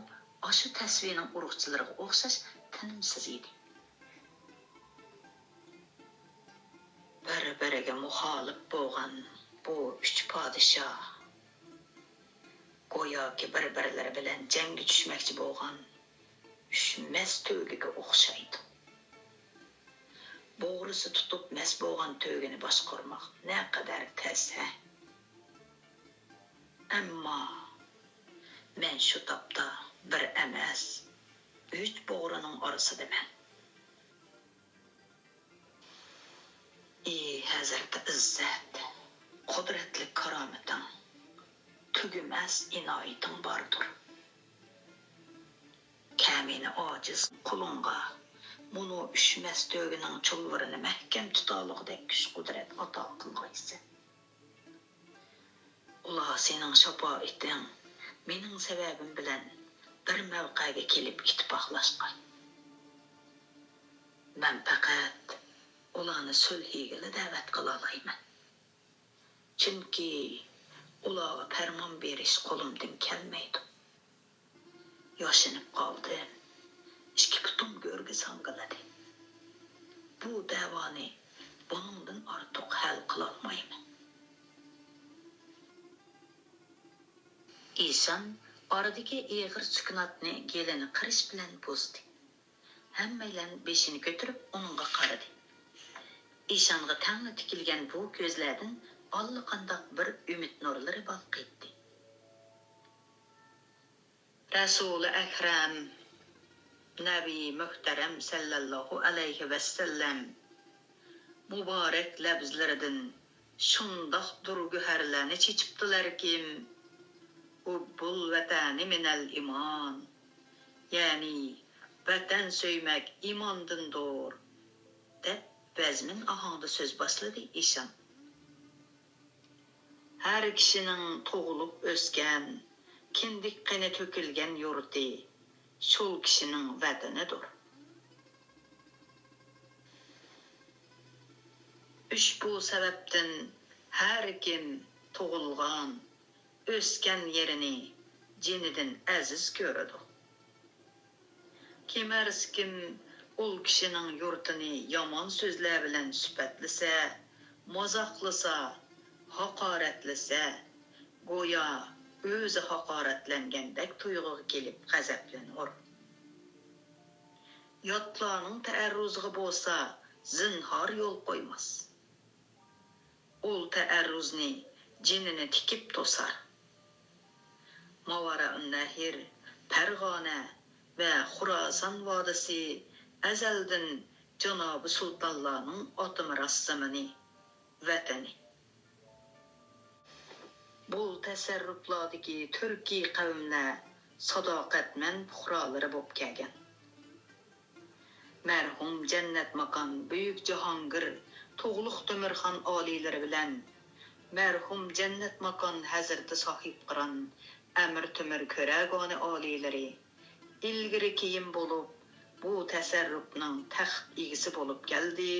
ئاشۇ تەسۋىنىڭ ئۇرۇقچىلىرىغا ئوخشاش تىنىمسىز ئىدى. بىر-بىرىگە مۇخالىپ بولغان بۇ ئۈچ پادىشاھ گوياكى بىر-بىرلىرى بىلەن جەڭگە چۈشمەكچى بولغان ئۈچ مەست تۆگىگە ئوخشايدۇ. بوغرىسى تۇتۇپ مەست بولغان تۆگىنى باشقۇرماق نەقەدەر تەس، ھە؟ ئەمما مەن شۇ تاپتا بىر ئەمەس، ئۈچ بوغرىنىڭ ئارىسىدىمەن. ئى ھەزرىتى ئىززەت، قۇدرەتلىك كارامىتىڭ، تۈگىمەس ئىنايىتىڭ باردۇر. كەمىنە ئاجىز قۇلۇڭغا مۇنۇ ئۈچ مەست تۆگىنىڭ چۇلۋۇرىنى مەھكەم تۇتالىغۇدەك كۈچ-قۇدرەت ئاتا قىلغايسەن. ئۇلار سېنىڭ شاپائىتىڭ، مېنىڭ سەۋەبىم بىلەن بىر مەۋقەگە كېلىپ ئىتتىپاقلاشقان. مەن پەقەت ئۇلارنى سۈلھىگىلا دەۋەت قىلالايمەن. چۈنكى ئۇلارغا پەرمان بېرىش قولۇمدىن كەلمەيدۇ. ياشىنىپ قالدىم. ئىككى پۇتۇم گۆرگە ساڭگىلىدى. بۇ دەۋانى بۇنىڭدىن ئارتۇق ھەل قىلالمايمەن. ئىشان ئارىدىكى ئېغىر سۈكۈناتنى گېلىنى قىرىش بىلەن بۇزدى. ھەممەيلەن بېشىنى كۆتۈرۈپ ئۇنىڭغا قارىدى. ئىشانغا تەڭلا تىكىلگەن بۇ كۆزلەردىن ئاللىقانداق بىر ئۈمىد نۇرلىرى بالقىيتتى. رەسۇلى ئەكرەم، نەبى مۆھتەرەم سەللەللاھۇ ئەلەيھى ۋەسەللەم مۇبارەك لەۋزلىرىدىن شۇنداق دۇر گۆھەرلەرنى چېچىپتىلەركىم، ھۇببۇل ۋەتەنى مىنەل ئىمان، يەنى ۋەتەن سۆيمەك ئىماندىندۇر، دەپ ۋەزمىن ئاھاڭدا سۆز باشلىدى ئىشان. ھەر كىشىنىڭ تۇغۇلۇپ ئۆسكەن، كىندىك قېنى تۆكۈلگەن يۇرتى شۇ كىشىنىڭ ۋەتىنىدۇر. ئۇشبۇ سەۋەبتىن ھەر كىم تۇغۇلغان، ئۆسكەن يېرىنى جېنىدىن ئەزىز كۆرىدۇ. كىمەرسكىم ئۇل كىشىنىڭ يۇرتىنى يامان سۆزلەر بىلەن سۈپەتلىسە، مازاقلىسا، ھاقارەتلىسە، گويا ئۆزى ھاقارەتلەنگەندەك تۇيغۇغا كېلىپ غەزەپلىنۇر. ياتلارنىڭ تەئەررۇزىغا بولسا زىنھار يول قويماس. ئۇل تەئەررۇزنى جېنىنى تىكىپ توسار. ماۋارائۇننەھر، پەرغانە ۋە خۇراسان ۋادىسى ئەزەلدىن جانابى سۇلتانلارنىڭ ئاتىمىراس زېمىنى، ۋەتىنى. بۇ تەسەررۇپلاردىكى تۈركىي قەۋملەر ساداقەتمەن پۇقرالىرى بولۇپ كەلگەن. مەرھۇم جەننەت ماكان بۈيۈك جاھانگىر تۇغلۇق تۆمۈرخان ئالىيلىرى بىلەن مەرھۇم جەننەت ماكان ھەزرىتى ساھىبقىران ئەمىر تۆمۈر كۆرەگانى ئالىيلىرى ئىلگىرى كېيىن بولۇپ بۇ تەسەررۇپنىڭ تەخت ئىگىسى بولۇپ كەلدى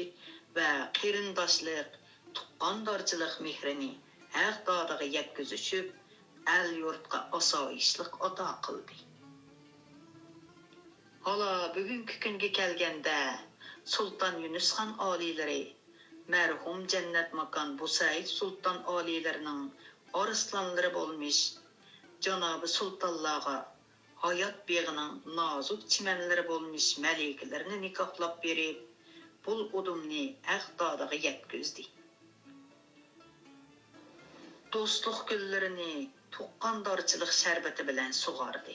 ۋە قېرىنداشلىق، تۇغقاندارچىلىق مېھرىنى ھەق دادىغا يەتكۈزۈشۈپ، ئەل-يۇرتقا ئاسايىشلىق ئاتا قىلدى. ھالا بۈگۈنكى كۈنگە كەلگەندە، سۇلتان يۈنۈسخان ئالىيلىرى، مەرھۇم جەننەت ماكان بۇسەئىد سۇلتان ئالىيلىرىنىڭ ئارسلانلىرى بولمىش جانابى سۇلتانلارغا ھايات بېغىنىڭ نازۇك چىمەنلىرى بولمىش مەلىكىلىرىنى نىكاھلاپ بېرىپ، بۇ ئۇدۇمنى ھەق دادىغا يەتكۈزدى. دوستلۇق گۈللىرىنى تۇغقاندارچىلىق شەربىتى بىلەن سۇغاردى.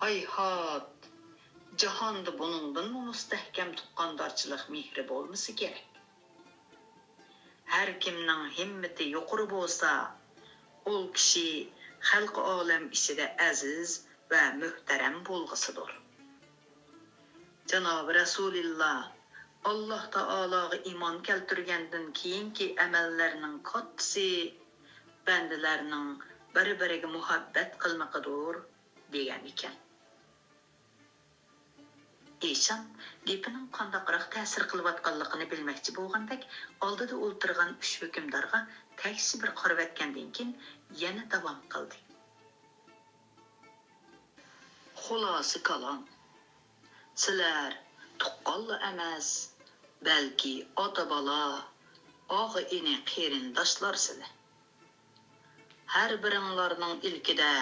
ھايھات، جاھاندا بۇنىڭدىنمۇ مۇستەھكەم تۇغقاندارچىلىق مېھرى بولمىسا كېرەك. ھەر كىمنىڭ ھىممىتى يۇقىرى بولسا، ئۇ كىشى خەلقى ئالەم ئىچىدە ئەزىز ۋە مۆھتەرەم بولغۇسىدۇر. جانابى رەسۇلىللا، ئاللا تائالاغا ئىمان كەلتۈرگەندىن كېيىنكى ئەمەللەرنىڭ كاتتىسى بەندىلەرنىڭ بىر-بىرىگە مۇھەببەت قىلمىقىدۇر، دېگەن ئىكەن. ئىشان گېپىنىڭ قانداقراق تەسىر قىلىۋاتقانلىقىنى بىلمەكچى بولغاندەك، ئالدىدا ئولتۇرغان ئۈچ ھۆكۈمدارغا تەكشى بىر قارىۋەتكەندىن كېيىن، يەنە داۋام قىلدى. خۇلاسە كالام، سىلەر تۇغقانلا ئەمەس، بەلكى ئاتا-بالا، ئاغا-ئىنى، قېرىنداشلار سىلەر. ھەر بىرىڭلارنىڭ ئىلكىدە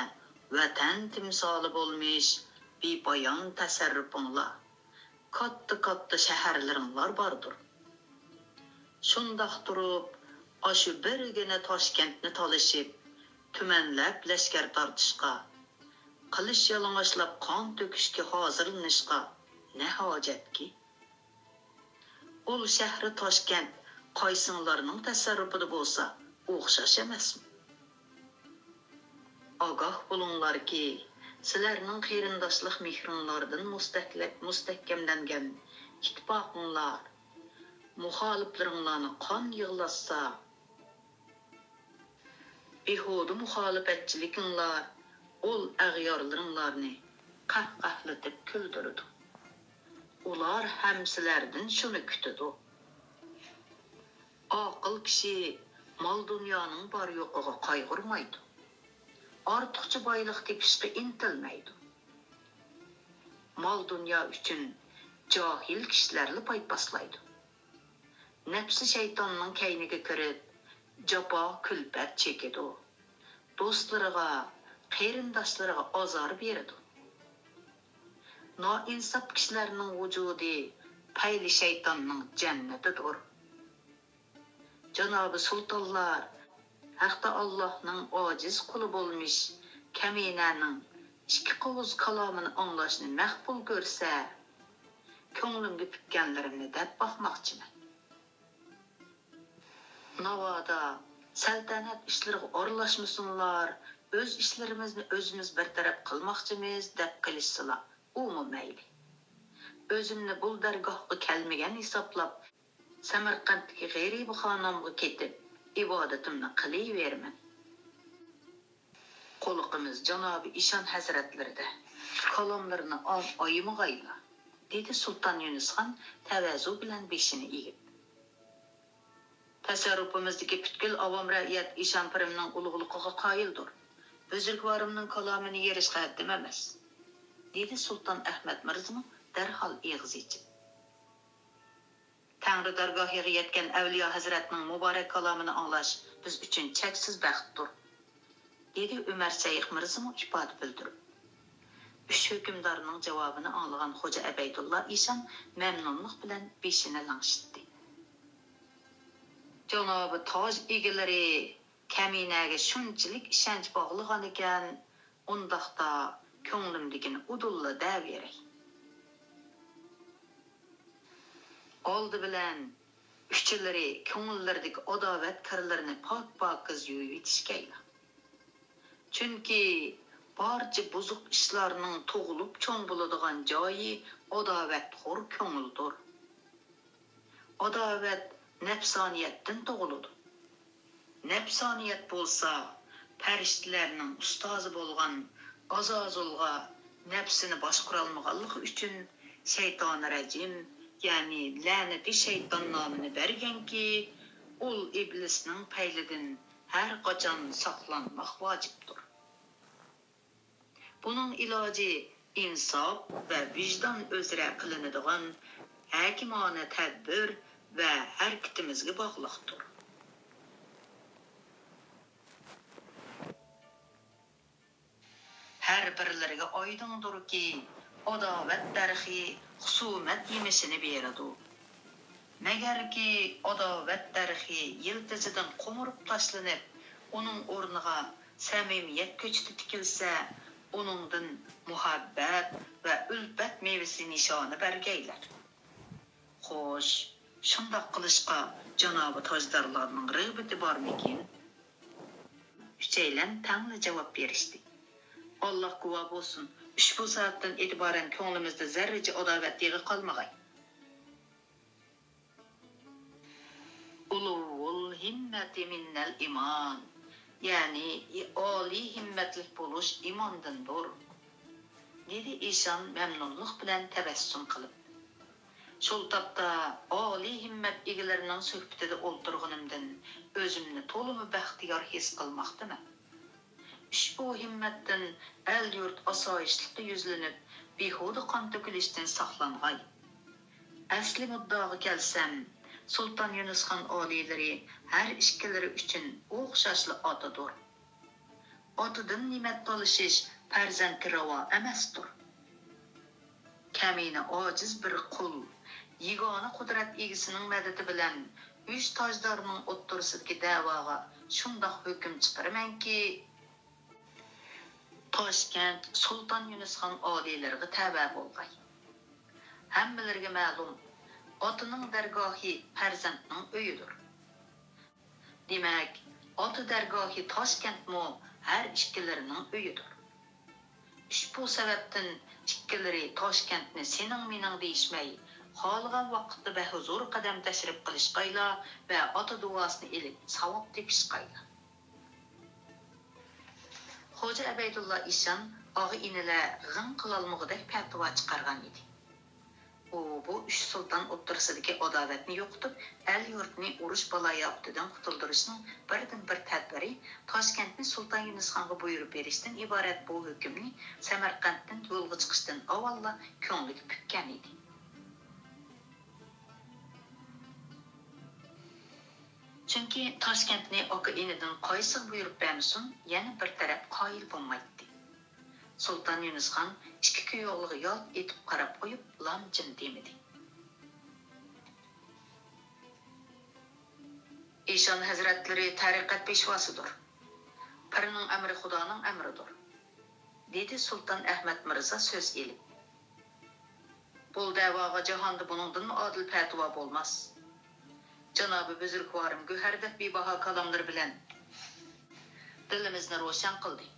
ۋەتەن تىمسالى بولمىش بىپايان تەسەررۇپۇڭلار، كاتتا-كاتتا شەھەرلىرىڭلار باردۇر. شۇنداق تۇرۇپ، ئاشۇ بىرگىنە تاشكەنتنى تالىشىپ، تۈمەنلەپ لەشكەر تارتىشقا، قىلىچ يالىڭاچلاپ قان تۆكۈشكە ھازىرلىنىشقا نە ھاجەتكى؟ ئۇل شەھىرى تاشكەنت قايسىڭلارنىڭ تەسەررۇپىدا بولسا ئوخشاش ئەمەسمۇ؟ ئاگاھ بولۇڭلاركى، سىلەرنىڭ قېرىنداشلىق مېھرىڭلاردىن مۇستەھلە-، مۇستەھكەملەنگەن ئىتتىپاقىڭلار مۇخالىپلىرىڭلارنى قان يىغلاتسا، بىھۇدە مۇخالىپەتچىلىكىڭلار ئۇل ئەغيارلىرىڭلارنى قەھقەھلىتىپ كۈلدۈرىدۇ. ئۇلار ھەم سىلەردىن شۇنى كۈتىدۇ. ئاقىل كىشى مال-دۇنيانىڭ بار-يوقىغا قايغۇرمايدۇ. ئارتۇقچە بايلىق تېپىشقا ئىنتىلمەيدۇ. مال-دۇنيا ئۈچۈن جاھىل كىشىلەرلا پايپاسلايدۇ. نەپسى شەيتاننىڭ كەينىگە كىرىپ، جاپا-كۈلپەت چېكىدۇ. دوستلىرىغا، قېرىنداشلىرىغا ئازار بېرىدۇ. نائىنساپ كىشىلەرنىڭ ۋۇجۇدى پەيلى شەيتاننىڭ جەننىتىدۇر. جانابى سۇلتانلار، ھەقتە ئاللاھنىڭ ئاجىز قۇلى بولمىش كەمىنەنىڭ ئىككى قوۋۇز كالامىنى ئاڭلاشنى مەقبۇل كۆرسە، كۆڭلۈمگە پۈككەنلىرىمنى دەپ باقماقچىمەن. ناۋادا سەلتەنەت ئىشلىرىغا ئارىلاشمىسۇنلار، ئۆز ئىشلىرىمىزنى ئۆزىمىز بىر تەرەپ قىلماقچىمىز، دەپ قېلىشسىلا، ئۇمۇ مەيلى. ئۆزۈمنى بۇ دەرگاھقا كەلمىگەن ھېسابلاپ، سەمەرقەنتتىكى غېرىبخانامغا كېتىپ، ئىبادىتىمنى قىلىۋېرىمەن. قۇلىقىمىز جانابى ئىشان ھەزرەتلىرىدە، كالاملىرىنى ئاڭ ئايىمىغايلا، دېدى سۇلتان يۈنۈسخان تەۋەزۇ بىلەن بېشىنى ئېگىپ. تەسەررۇپىمىزدىكى پۈتكۈل ئاۋام رەئىيەت ئىشان پىرىمنىڭ ئۇلۇغلۇقىغا قايىلدۇر. بۈزرۈكۋارىمنىڭ كالامىنى يېرىشقا ھەددىم ئەمەس، دېدى سۇلتان ئەھمەد مىرزىمۇ دەرھال ئېغىز ئېچىپ. تەڭرى دەرگاھىغا يەتكەن ئەۋلىيا ھەزرەتنىڭ مۇبارەك كالامىنى ئاڭلاش بىز ئۈچۈن چەكسىز بەختتۇر، دېدى ئۆمەر شەيخ مىرزىمۇ ئىپادە بىلدۈرۈپ. ئۈچ ھۆكۈمدارنىڭ جاۋابىنى ئاڭلىغان خوجا ئەبەيدۇللا ئىشان مەمنۇنلۇق بىلەن بېشىنى لىڭشىتتى. جانابى تاج ئىگىلىرى كەمىنەگە شۇنچىلىك ئىشەنچ باغلىغانىكەن، ئۇنداقتا كۆڭلۈمدىكىنى ئۇدۇللا دەۋېرەي. ئالدى بىلەن ئۈچىلىرى كۆڭۈللىرىدىكى ئاداۋەت كىرلىرىنى پاك-پاكىز يۇيۇۋېتىشكەيلا. چۈنكى بارچە بۇزۇق ئىشلارنىڭ تۇغۇلۇپ چوڭ بولىدىغان جايى ئاداۋەتخور كۆڭۈلدۇر. ئاداۋەت نەپسانىيەتتىن تۇغۇلىدۇ. نەپسانىيەت بولسا پەرىشتىلەرنىڭ ئۇستازى بولغان ئازازىلغا نەپسىنى باشقۇرالمىغانلىقى ئۈچۈن شەيتانىرەجىم، يەنى لەنىتى شەيتان نامىنى بەرگەنكى، ئۇل ئىبلىسنىڭ پەيلىدىن ھەر قاچان ساقلانماق ۋاجىپتۇر. بۇنىڭ ئىلاجى ئىنساپ ۋە ۋىجدان ئۆزرە قىلىنىدىغان ھەكىمانە تەدبىر ۋە ھەرىكىتىمىزگە باغلىقتۇر. ھەر بىرلىرىگە ئايدىڭدۇركى، ئاداۋەت دەرىخى خۇسۇمەت يېمىشىنى بېرىدۇ. مەگەركى ئاداۋەت دەرىخى يىلتىزىدىن قومۇرۇپ تاشلىنىپ، ئۇنىڭ ئورنىغا سەمىمىيەت كۆچىتى تىكىلسە، ئۇنىڭدىن مۇھەببەت ۋە ئۈلپەت مېۋىسى نىشانى بەرگەيلەر. خوش، شۇنداق قىلىشقا جانابى تاجدارلارنىڭ رىغبىتى بارمىكىن؟ ئۈچەيلەن تەڭلا جاۋاب بېرىشتى. ئاللاھ گۇۋاھ بولسۇن، ئۇشبۇ سائەتتىن ئېتىبارەن كۆڭلىمىزدە زەررىچە ئاداۋەت دېغى قالمىغاي. ئۇلۇۋۋۇل ھىممەتى مىنەل ئىمان، يەنى ئالىي ھىممەتلىك بولۇش ئىماندىندۇر، دېدى ئىشان مەمنۇنلۇق بىلەن تەبەسسۇم قىلىپ. شۇ تاپتا ئالىي ھىممەت ئىگىلىرىنىڭ سۆھبىتىدە ئولتۇرغىنىمدىن ئۆزۈمنى تولىمۇ بەختىيار ھېس قىلماقتىمەن. ئۇشبۇ ھىممەتتىن ئەل-يۇرت ئاسايىشلىققا يۈزلىنىپ، بىھۇدە قان تۆكۈلۈشتىن ساقلانغاي. ئەسلى مۇددىئاغا كەلسەم، سۇلتان يۇنۇسخان ئالىيلىرى ھەر ئىككىلىرى ئۈچۈن ئوخشاشلا ئاتىدۇر. ئاتىدىن نېمەت تالىشىش پەرزەنتكە راۋا ئەمەستۇر. كەمىنە ئاجىز بىر قۇل، يېگانە قۇدرەت ئىگىسىنىڭ مەدىتى بىلەن ئۈچ تاجدارنىڭ ئوتتۇرىسىدىكى دەۋاغا شۇنداق ھۆكۈم چىقىرىمەنكى، تاشكەنت سۇلتان يۇنۇسخان ئالىيلىرىغا تەۋە بولغاي. ھەممىلىرىگە مەلۇم، ئاتىنىڭ دەرگاھى پەرزەنتنىڭ ئۆيىدۇر. دېمەك، ئاتا دەرگاھى تاشكەنتمۇ ھەر ئىككىلىرىنىڭ ئۆيىدۇر. ئۇشبۇ سەۋەبتىن ئىككىلىرى تاشكەنتنى سېنىڭ-مېنىڭ دېيىشمەي، خالىغان ۋاقىتتا بەھۇزۇر قەدەم تەشرىپ قىلىشقايلا ۋە ئاتا دۇئاسىنى ئېلىپ ساۋاب تېپىشقايلا. خوجا ئەبەيدۇللا ئىشان ئاغا-ئىنىلەر غىڭ قىلالمىغۇدەك پەتىۋا چىقارغان ئىدى. ئۇ بۇ ئۈچ سۇلتان ئوتتۇرىسىدىكى ئاداۋەتنى يوقىتىپ، ئەل-يۇرتنى ئۇرۇش بالايىئاپىتىدىن قۇتۇلدۇرۇشنىڭ بىردىنبىر تەدبىرى تاشكەنتنى سۇلتان يۇنۇسخانغا بۇيرۇپ بېرىشتىن ئىبارەت بۇ ھۆكۈمنى سەمەرقەنتتىن يولغا چىقىشتىن ئاۋۋاللا كۆڭلىگە پۈككەن ئىدى. چۈنكى تاشكەنتنى ئاكا-ئىنىدىن قايسىغا بۇيرۇپ بەرمىسۇن، يەنە بىر تەرەپ قايىل بولمايتتى. سۇلتان يۇنۇسخان ئىككى كۈيئوغلىغا يالت ئېتىپ قاراپ قويۇپ، لام-جىم دېمىدى. ئىشان ھەزرەتلىرى تەرىقەت پېشۋاسىدۇر. پىرنىڭ ئەمرى خۇدانىڭ ئەمرىدۇر، دېدى سۇلتان ئەھمەد مىرزا سۆز ئېلىپ. بۇ دەۋاغا جاھاندا بۇنىڭدىنمۇ ئادىل پەتىۋا بولماس. جانابى بۈزرۈكۋارىم گۆھەردەك بىباھا كالاملىرى بىلەن دىلىمىزنى روشەن قىلدى.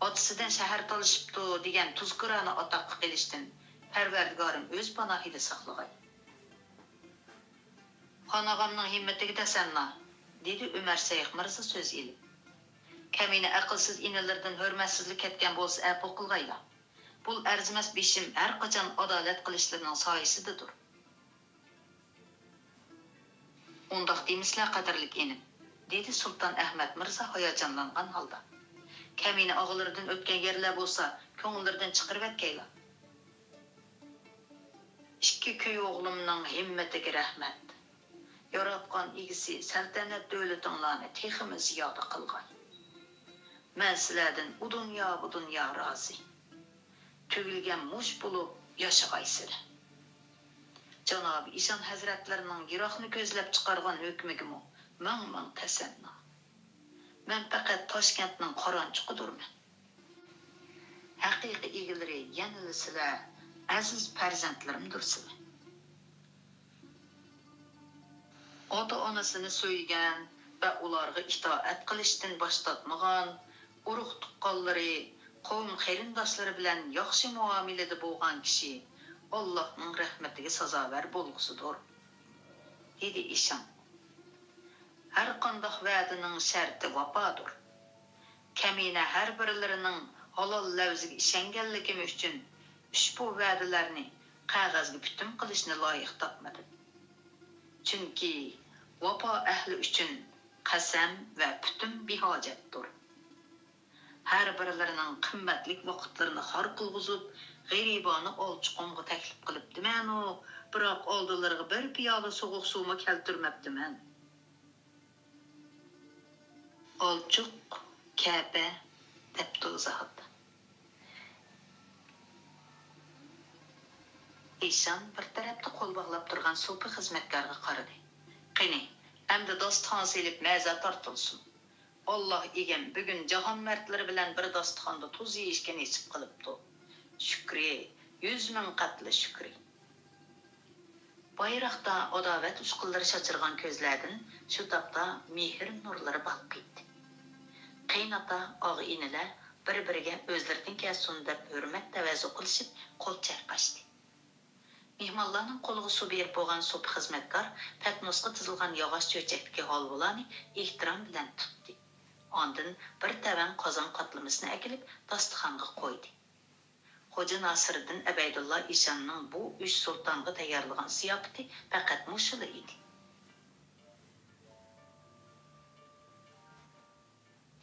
ئاتىسىدىن شەھەر تالىشىپتۇ دېگەن تۇزكورانە ئاتاققا قېلىشتىن پەرۋەردىگارىم ئۆز پاناھىدا ساقلىغاي. خان ئاغامنىڭ ھىممىتىگە تەسەللا، دېدى ئۆمەر شەيخ مىرزا سۆز ئېلىپ. كەمىنە ئەقىلسىز ئىنىلىرىدىن ھۆرمەتسىزلىك كەتكەن بولسا ئەپۇ قىلغايلا. بۇ ئەرزىمەس بېشىم ھەر قاچان ئادالەت قىلىشلىرىنىڭ سايىسىدىدۇر. ئۇنداق دېمىسىلە، قەدىرلىك ئىنىم، دېدى سۇلتان ئەھمەد مىرزا ھاياجانلانغان ھالدا. كەمىنە ئاغىلىرىدىن ئۆتكەن يەرلەر بولسا كۆڭۈللىرىدىن چىقىرىۋەتكەيلا. ئىككى كۈي ئوغلۇمنىڭ ھىممىتىگە رەھمەت. ياراتقان ئىگىسى سەلتەنەت دۆلىتىڭلارنى تېخىمۇ زىيادە قىلغاي. مەن سىلەردىن ئۇ دۇنيا، بۇ دۇنيا رازى. تۈگۈلگەن مۇش بولۇپ ياشىغايسىلەر. جانابىي ئىشان ھەزرەتلىرىنىڭ يىراقنى كۆزلەپ چىقارغان ھۆكمىگىمۇ مىڭ مىڭ تەسەننا. مەن پەقەت تاشكەنتنىڭ قارانچۇقىدۇرمەن. ھەقىقىي ئىگىلىرى يەنىلا سىلەر، ئەزىز پەرزەنتلىرىمدۇر سىلەر. ئاتا-ئانىسىنى سۆيگەن ۋە ئۇلارغا ئىتائەت قىلىشتىن باش تارتمىغان، ئۇرۇق-تۇغقانلىرى، قوۋم-قېرىنداشلىرى بىلەن ياخشى مۇئامىلىدە بولغان كىشى ئاللاھنىڭ رەھمىتىگە سازاۋەر بولغۇسىدۇر، دېدى ئىشان. ھەرقانداق ۋەدىنىڭ شەرتى ۋاپادۇر. كەمىنە ھەر بىرلىرىنىڭ ھالال لەۋزىگە ئىشەنگەنلىكىم ئۈچۈن ئۇشبۇ ۋەدىلەرنى قەغەزگە پۈتۈم قىلىشنى لايىق تاپمىدىم. چۈنكى ۋاپا ئەھلى ئۈچۈن قەسەم ۋە پۈتۈم بىھاجەتتۇر. ھەر بىرلىرىنىڭ قىممەتلىك ۋاقىتلىرىنى خار قىلغۇزۇپ، غېرىبانە ئالچۇقۇمغا تەكلىپ قىلىپتىمەنۇ، بىراق ئالدىلىرىغا بىر پىيالە سوغۇق سۇمۇ كەلتۈرمەپتىمەن. ئالچۇق، كەپە، دەپتۇ ئىزاھاتتا. ئىشان بىر تەرەپتە قول باغلاپ تۇرغان سوپى خىزمەتكارغا قارىدى. قېنى، ئەمدى داستىخان سېلىپ مەزە تارتىلسۇن. ئاللاھ ئىگەم بۈگۈن جاھان مەردلىرى بىلەن بىر داستىخاندا تۇز يېيىشكە نېسىپ قىلىپتۇ. شۈكرى، يۈز مىڭ قەتلى شۈكرى. بايراقتا ئاداۋەت ئۇچقۇنلىرى چاچرىغان كۆزلەردىن شۇ تاپتا مېھىر نۇرلىرى بالقۇيتتى. قېيىنئاتا، ئاغا-ئىنىلەر بىر-بىرىگە ئۆزلىرىدىن كەلسۇن دەپ ھۆرمەت تەۋەززۇ قىلىشىپ قول چايقاشتى. مېھمانلارنىڭ قولىغا سۇ بېرىپ بولغان سوپى خىزمەتكار پەتنۇسقا تىزىلغان ياغاچ چۆچەكتىكى ھالۋىلارنى ئېھتىرام بىلەن تۇتتى. ئاندىن بىر تەۋەڭ قازان قاتلىمىسىنى ئەكېلىپ داستىخانغا قويدى. خوجا ناسىرىدىن ئەبەيدۇللا ئىشاننىڭ بۇ ئۈچ سۇلتانغا تەييارلىغان زىياپىتى پەقەت مۇشۇلا ئىدى.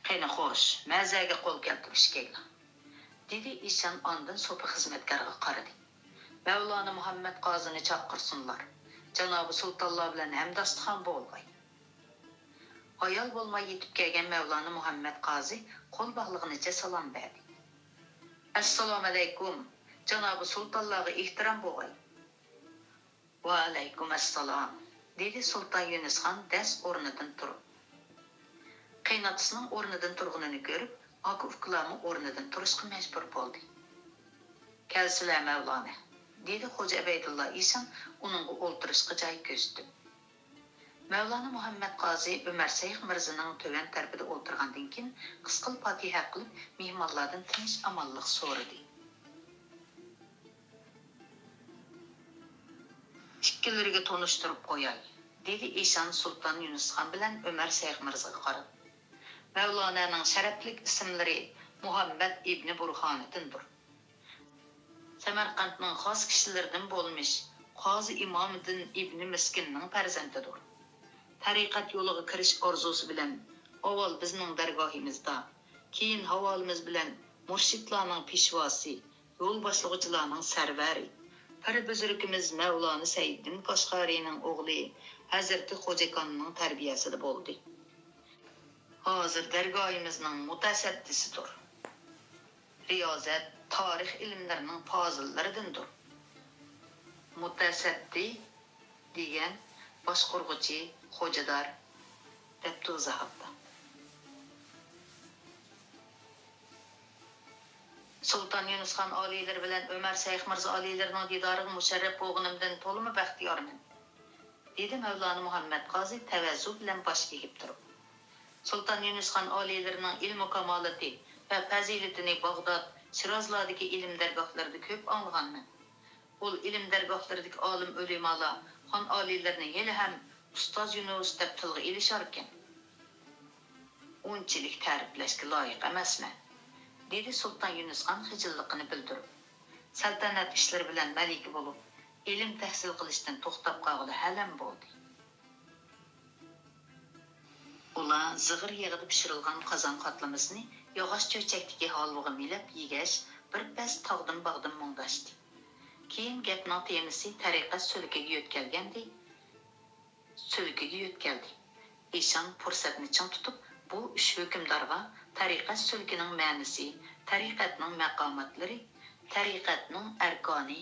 قېنى خوش، مەزەگە قول كەلتۈرۈشكەيلا، دېدى ئىشان ئاندىن سوپى خىزمەتكارغا قارىدى. مەۋلانا مۇھەممەد قازىنى چاقىرسۇنلار، جانابى سۇلتانلار بىلەن ھەمداستىخان بولغاي. ھايال بولماي يېتىپ كەلگەن مەۋلانا مۇھەممەد قازى قول باغلىغىنىچە سالام بەردى. ئەسسالامۇئەلەيكۇم، جانابى سۇلتانلارغا ئېھتىرام بولغاي. ۋەئەلەيكۇم ئەسسالام، دېدى سۇلتان يۇنۇسخان دەس ئورنىدىن تۇرۇپ. قېيىنئاتىسىنىڭ ئورنىدىن تۇرغىنىنى كۆرۈپ، ئاكا-ئۇكىلارمۇ ئورنىدىن تۇرۇشقا مەجبۇر بولدى. كەلسىلە، مەۋلانا، دېدى خوجا ئەبەيدۇللا ئىشان ئۇنىڭغا ئولتۇرۇشقا جاي كۆرسىتىپ. مەۋلانا مۇھەممەد قازى ئۆمەر شەيخ مىرزىنىڭ تۆۋەن تەرىپىدە ئولتۇرغاندىن كېيىن، قىسقىلا پاتىھە قىلىپ، مېھمانلاردىن تىنچ-ئامانلىق سورىدى. ئىككىلىرىگە تونۇشتۇرۇپ قوياي، دېدى ئىشان سۇلتان يۇنۇسخان بىلەن ئۆمەر شەيخ مىرزىغا قاراپ. مەۋلانانىڭ شەرەپلىك ئىسىملىرى مۇھەممەد ئىبنى بۇرھانىدىندۇر. سەمەرقەنتنىڭ خاس كىشىلىرىدىن بولمىش قازى ئىمامىدىن ئىبنى مىسكىننىڭ پەرزەنتىدۇر. تەرىقەت يولىغا كىرىش ئارزۇسى بىلەن ئاۋۋال بىزنىڭ دەرگاھىمىزدا، كېيىن ھاۋالىمىز بىلەن مۇرشىدلارنىڭ پېشۋاسى، يول باشلىغۇچىلارنىڭ سەرۋەرى، پىر بۈزرۈكىمىز مەۋلانا سەيدىدىن قەشقەرىنىڭ ئوغلى ھەزرىتى خوجەكاننىڭ تەربىيەسىدە بولدى. ھازىر دەرگاھىمىزنىڭ مۇتەسەددىسىدۇر. رىيازەت، تارىخ ئىلىملىرىنىڭ پازىللىرىدىندۇر. مۇتەسەددى دېگەن باشقۇرغۇچى، خوجىدار، دەپتۇ ئىزاھاتتا. سۇلتان يۇنۇسخان ئالىيلىرى بىلەن ئۆمەر شەيخ مىرزا ئالىيلىرىنىڭ دىدارىغا مۇشەررەپ بولغىنىمدىن تولىمۇ بەختىيارمەن، دېدى مەۋلانا مۇھەممەد قازى تەۋەززۇ بىلەن باش ئېگىپ تۇرۇپ. سۇلتان يۇنۇسخان ئالىيلىرىنىڭ ئىلمۇ كامالىتى ۋە پەزىلىتىنى باغداد، شىرازلاردىكى ئىلىم دەرگاھلىرىدا كۆپ ئاڭلىغانمەن. ئۇل ئىلىم دەرگاھلىرىدىكى ئالىم ئۆلىمالار خان ئالىيلىرىنى ھېلىھەم ئۇستاز يۇنۇس دەپ تىلغا ئېلىشاركەن. ئۇنچىلىك تەرىپلەشكە لايىق ئەمەسمەن، دېدى سۇلتان يۇنۇسخان خىجىللىقىنى بىلدۈرۈپ. سەلتەنەت ئىشلىرى بىلەن مەلىكە بولۇپ، ئىلىم تەھسىل قىلىشتىن توختاپ قالغىلى ھەلەم بولدى. ئۇلار زىغىر يېغىدا پىشۇرۇلغان قازان قاتلىمىسىنى ياغاچ چۆچەكتىكى ھالۋىغا مىلەپ يېگەچ، بىر پەس تاغدىن-باغدىن مۇڭداشتى. كېيىن گەپنىڭ تېمىسى تەرىقەت سۈلۈكىگە يۆتكەلگەندى. سۈلۈكىگە يۆتكەلدى. ئىشان پۇرسەتنى چىڭ تۇتۇپ، بۇ ئۈچ ھۆكۈمدارغا تەرىقەت سۈلۈكىنىڭ مەنىسى، تەرىقەتنىڭ مەقاماتلىرى، تەرىقەتنىڭ ئەركانى،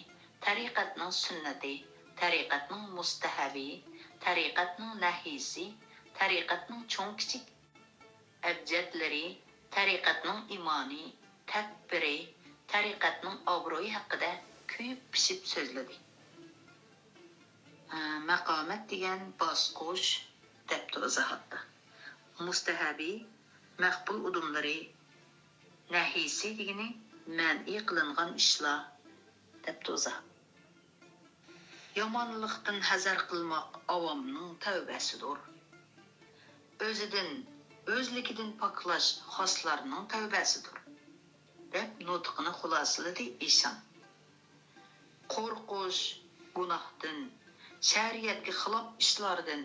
تەرىقەتنىڭ سۈننىتى، تەرىقەتنىڭ مۇستەھەبى، تەرىقەتنىڭ نەھيىسى، تەرىقەتنىڭ چوڭ-كىچىك ئەبجەدلىرى، تەرىقەتنىڭ ئىمانى، تەدبىرى، تەرىقەتنىڭ ئابرۇيى ھەققىدە كۆيۈپ پىشىپ سۆزلىدى. ئە، مەقامەت دېگەن باسقۇچ، دەپتۇ ئىزاھاتتا. مۇستەھەبى، مەقبۇل ئۇدۇملىرى، نەھىسى دېگىنى مەنئى قىلىنغان ئىشلار، دەپتۇ ئىزاھات. يامانلىقتىن ھەزەر قىلماق ئاۋامنىڭ تەۋبەسىدۇر. ئۆزىدىن، ئۆزلۈكىدىن پاكلاش خاسلارنىڭ تەۋبەسىدۇر، دەپ نۇتقىنى خۇلاسىلىدى ئىشان. قورقۇش گۇناھتىن، شەرىئەتكە خىلاپ ئىشلاردىن،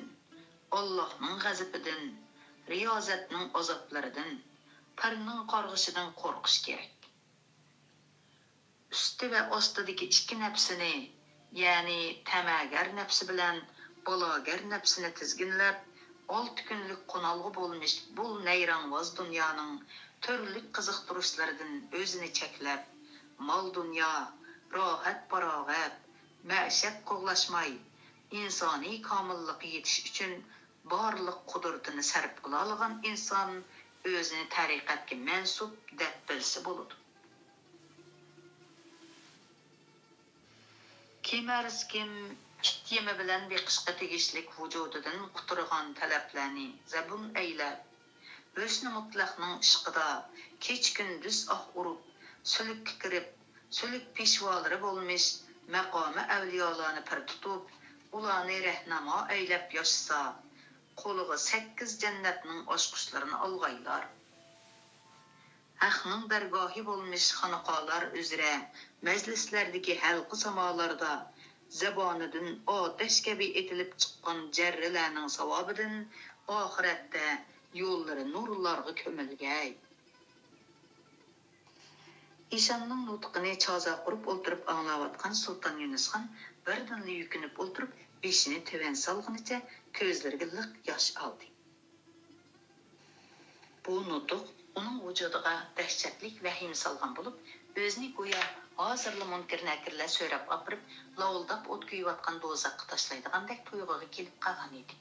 ئاللاھنىڭ غەزىپىدىن، رىيازەتنىڭ ئازابلىرىدىن، پىرنىڭ قارغىشىدىن قورقۇش كېرەك. ئۈستى ۋە ئاستىدىكى ئىككى نەپسىنى، يەنى تەمەگەر نەپسى بىلەن بالاگەر نەپسىنى تىزگىنلەپ، ئالتە كۈنلۈك قونالغۇ بولمىش بۇ نەيرەڭۋاز دۇنيانىڭ تۈرلۈك قىزىقتۇرۇشلىرىدىن ئۆزىنى چەكلەپ، مال-دۇنيا، راھەت-پاراغەت، مەئىشەت قوغلاشماي، ئىنسانىي كامىللىققا يېتىش ئۈچۈن بارلىق قۇدرىتىنى سەرپ قىلالىغان ئىنسان ئۆزىنى تەرىقەتكە مەنسۇپ دەپ بىلسە بولىدۇ. كىمئەرز كىم ئىت يېمى بىلەن بېقىشقا تېگىشلىك ۋۇجۇدىدىن قۇترىغان تەلەپلەرنى زەبۇن ئەيلەپ، ھۆسنى مۇتلەقنىڭ ئىشقىدا كېچە-كۈندۈز ئاھ ئۇرۇپ، سۈلۈككە كىرىپ، سۈلۈك پېشۋالىرى بولمىش مەقامى ئەۋلىيالارنى پىر تۇتۇپ، ئۇلارنى رەھناما ئەيلەپ ياشىسا، قولىغا سەككىز جەننەتنىڭ ئاچقۇچلىرىنى ئالغايلار. ھەقنىڭ دەرگاھى بولمىش خانىقالار ئۈزرە مەجلىسلەردىكى ھەلقە سامالاردا زەبانىدىن ئاتەش كەبى ئېتىلىپ چىققان جەررىلەرنىڭ ساۋابىدىن ئاخىرەتتە يوللىرى نۇرلارغا كۆمۈلگەي. ئىشاننىڭ نۇتقىنى چازا قۇرۇپ ئولتۇرۇپ ئاڭلاۋاتقان سۇلتان يۇنۇسخان بىردىنلا يۈكۈنۈپ ئولتۇرۇپ، بېشىنى تۆۋەن سالغىنىچە كۆزلىرىگە لىق ياش ئالدى. بۇ نۇتۇق ئۇنىڭ ۋۇجۇدىغا دەھشەتلىك ۋەھىمە سالغان بولۇپ، ئۆزىنى گويا ھازىرلا مۇنكىر-نەكىرلەر سۆرەپ ئاپىرىپ، لاۋۇلداپ ئوت كۆيۈۋاتقان دوزاخقا تاشلايدىغاندەك تۇيغۇغا كېلىپ قالغانىدى.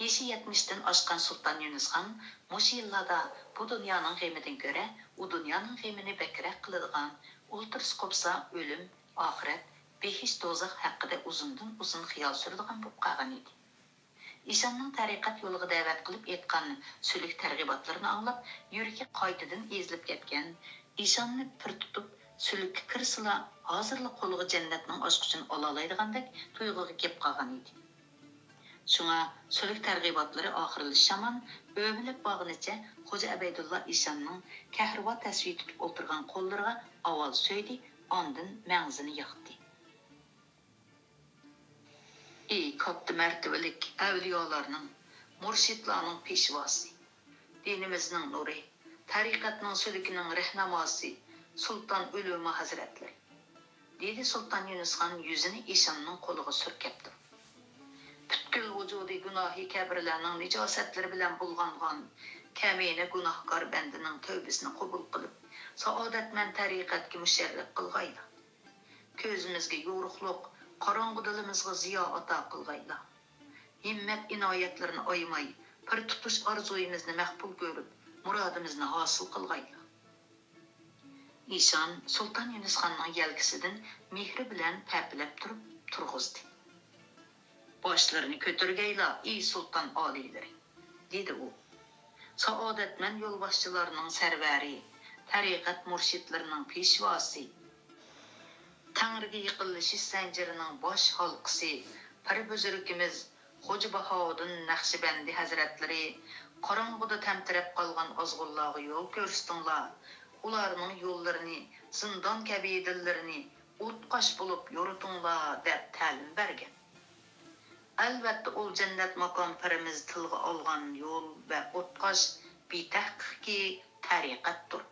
يېشى يەتمىشتىن ئاشقان سۇلتان يۇنۇسخان مۇشۇ يىللاردا بۇ دۇنيانىڭ غېمىدىن كۆرە ئۇ دۇنيانىڭ غېمىنى بەكرەك قىلىدىغان، ئولتۇرسا قوپسا ئۆلۈم، ئاخىرەت، بېھىش-دوزاخ ھەققىدە ئۇزۇندىن-ئۇزۇن خىيال سۈرىدىغان بولۇپ قالغانىدى. ئىشاننىڭ تەرىقەت يولىغا دەۋەت قىلىپ ئېيتقان سۈلۈك تەرغىباتلىرىنى ئاڭلاپ، يۈرىكى قايتىدىن ئېزىلىپ كەتكەن، ئىشاننى پىر تۇتۇپ، سۈلۈككە كىرسىلا، ھازىرلا قولىغا جەننەتنىڭ ئاچقۇچىنى ئالالايدىغاندەك تۇيغۇغا كېلىپ قالغانىدى. شۇڭا سۈلۈك تەرغىباتلىرى ئاخىرلىشىش ھامان ئۆمىلەپ بارغىنىچە خوجا ئەبەيدۇللا ئىشاننىڭ كەھرىبا تەسۋىر تۇتۇپ ئولتۇرغان قوللىرىغا ئاۋۋال سۆيدى، ئاندىن مەڭزىنى ياقتى. ئى كاتتا مەرتىۋىلىك ئەۋلىيالارنىڭ، مۇرشىدلارنىڭ پېشۋاسى، دىنىمىزنىڭ نۇرى، تەرىقەتنىڭ سۈلۈكىنىڭ رەھناماسى سۇلتان ئۆلىما ھەزرەتلىرى، دېدى سۇلتان يۇنۇسخان يۈزىنى ئىشاننىڭ قولىغا سۈركەپ تۇرۇپ. پۈتكۈل ۋۇجۇدى گۇناھى كەبىرىلەرنىڭ نىجاسەتلىرى بىلەن بۇلغانغان كەمىنە گۇناھكار بەندىنىڭ تەۋبىسىنى قوبۇل قىلىپ، سائادەتمەن تەرىقەتكە مۇشەررەپ قىلغايلا. كۆزىمىزگە يورۇقلۇق، قاراڭغۇ دىلىمىزغا زىيا ئاتا قىلغايلا. ھىممەت ئىنايەتلىرىنى ئايىماي، پىر تۇتۇش ئارزۇيىمىزنى مەقبۇل كۆرۈپ، مۇرادىمىزنى ھاسىل قىلغايلا. ئىشان سۇلتان يۇنۇسخاننىڭ يەلكىسىدىن مېھرى بىلەن پەپىلەپ تۇرۇپ تۇرغۇزدى. باشلىرىنى كۆتۈرگەيلا، ئى سۇلتان ئالىيلىرى! دېدى ئۇ. سائادەتمەن يولباشچىلارنىڭ سەرۋەرى، تەرىقەت مۇرشىدلىرىنىڭ پېشۋاسى، تەڭرىگە يېقىنلىشىش زەنجىرىنىڭ باش ھالقىسى، پىر بۈزرۈكىمىز خوجا باھاۋۇدۇن نەقشىبەندى ھەزرەتلىرى قاراڭغۇدا تەمتىرەپ قالغان ئازغۇنلارغا يول كۆرسىتىڭلار، ئۇلارنىڭ يوللىرىنى، زىندان كەبى دىللىرىنى ئوتقاش بولۇپ يورۇتۇڭلار، دەپ تەلىم بەرگەن. ئەلۋەتتە، ئۇل جەننەت ماكان پىرىمىز تىلغا ئالغان يول ۋە ئوتقاش بىتەھقىقكى تەرىقەتتۇر.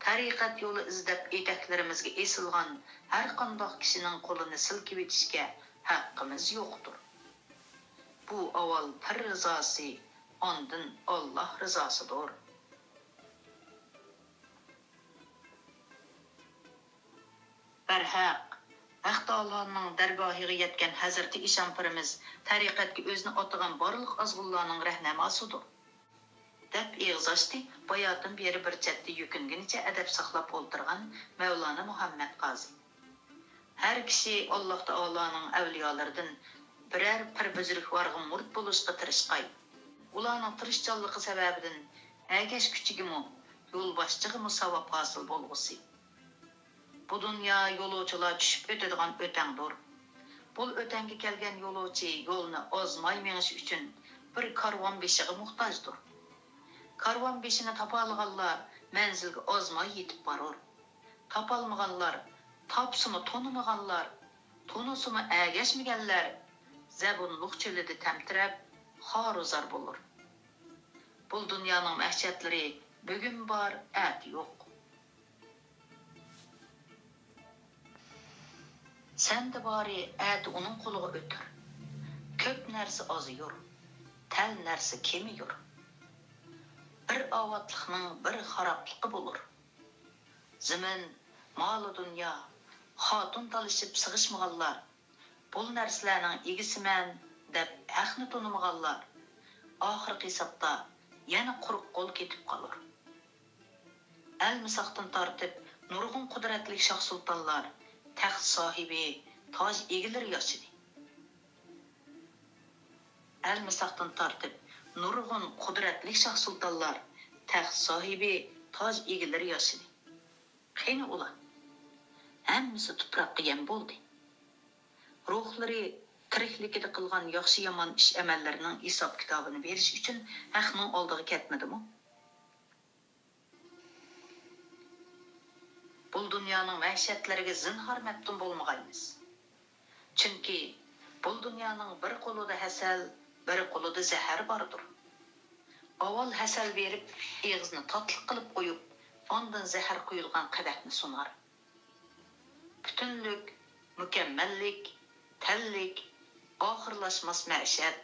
تەرىقەت يولى ئىزدەپ ئېتەكلىرىمىزگە ئېسىلغان ھەرقانداق كىشىنىڭ قولىنى سىلكىۋېتىشكە ھەققىمىز يوقتۇر. بۇ ئاۋۋال پىر رىزاسى، ئاندىن ئاللاھ رىزاسىدۇر. بەرھەق، ھەق تائالانىڭ دەرگاھىغا يەتكەن ھەزرىتى ئىشان پىرىمىز تەرىقەتكە ئۆزىنى ئاتىغان بارلىق ئازغۇنلارنىڭ رەھنەماسىدۇر، دەپ ئېغىز ئاچتى باياتىن بېرى بىر چەتتە يۈكۈنگىنىچە ئەدەپ ساقلاپ ئولتۇرغان مەۋلانا مۇھەممەد قازى. ھەر كىشى ئاللاھ تائالانىڭ ئەۋلىيالىرىدىن بىرەر پىر بۈزرۈكۋارغا مۇرىت بولۇشقا تىرىشقاي. ئۇلارنىڭ تىرىشچانلىقى سەۋەبىدىن ئەگەشكۈچىگىمۇ، يولباشچىغىمۇ ساۋاب ھاسىل بولغۇسى. بۇ دۇنيا يولۇچىلار چۈشۈپ ئۆتىدىغان ئۆتەڭدۇر. بۇ ئۆتەڭگە كەلگەن يولۇچى يولنى ئازماي مېڭىش ئۈچۈن بىر كارۋان بېشىغا موھتاجدۇر. كارۋان بېشىنى تاپالىغانلار مەنزىلگە ئازماي يېتىپ بارۇر. تاپالمىغانلار، تاپسىمۇ تونۇمىغانلار، تونۇسىمۇ ئەگەشمىگەنلەر زەبۇنلۇق چۆلىدە تەمتىرەپ، خارۇزار بولۇر. بۇ دۇنيانىڭ مەھشەتلىرى بۈگۈن بار، ئەتە يوق. سەندە بارى ئەتە ئۇنىڭ قولىغا ئۆتەر. كۆپ نەرسە ئازىيۇر، تەل نەرسە كېمىيۇر. بىر ئاۋاتلىقنىڭ بىر خارابلىقى بولۇر. زېمىن، مالۇ دۇنيا، خاتۇن تالىشىپ سىغىشمىغانلار، بۇ نەرسىلەرنىڭ ئىگىسىمەن دەپ ھەقنى تونۇمىغانلار ئاخىرقى ھېسابتا يەنە قۇرۇق قول كېتىپ قالۇر. ئەلمىساقتىن تارتىپ نۇرغۇن قۇدرەتلىك شاھ-سۇلتانلار تەخت ساھىبى، تاج ئىگىلىرى ياشىدى. ئەلمىساقتىن تارتىپ نۇرغۇن قۇدرەتلىك شاھ-سۇلتانلار تەخت ساھىبى، تاج ئىگىلىرى ياشىدى. قېنى ئۇلار؟ ھەممىسى تۇپراققا يەم بولدى. روھلىرى تىرىكلىكىدە قىلغان ياخشى-يامان ئىش-ئەمەللىرىنىڭ ھېساب-كىتابىنى بېرىش ئۈچۈن ھەقنىڭ ئالدىغا كەتمىدىمۇ؟ بۇ دۇنيانىڭ مەھشەتلىرىگە زىنھار مەپتۇن بولمىغايمىز. چۈنكى بۇ دۇنيانىڭ بىر قولىدا ھەسەل، بىر قولىدا زەھەر باردۇر. ئاۋۋال ھەسەل بېرىپ، ئېغىزنى تاتلىق قىلىپ قويۇپ، ئاندىن زەھەر قۇيۇلغان قەدەھنى سۇنار. پۈتۈنلۈك، مۇكەممەللىك، تەنلىك، ئاخىرلاشماس مەئىشەت،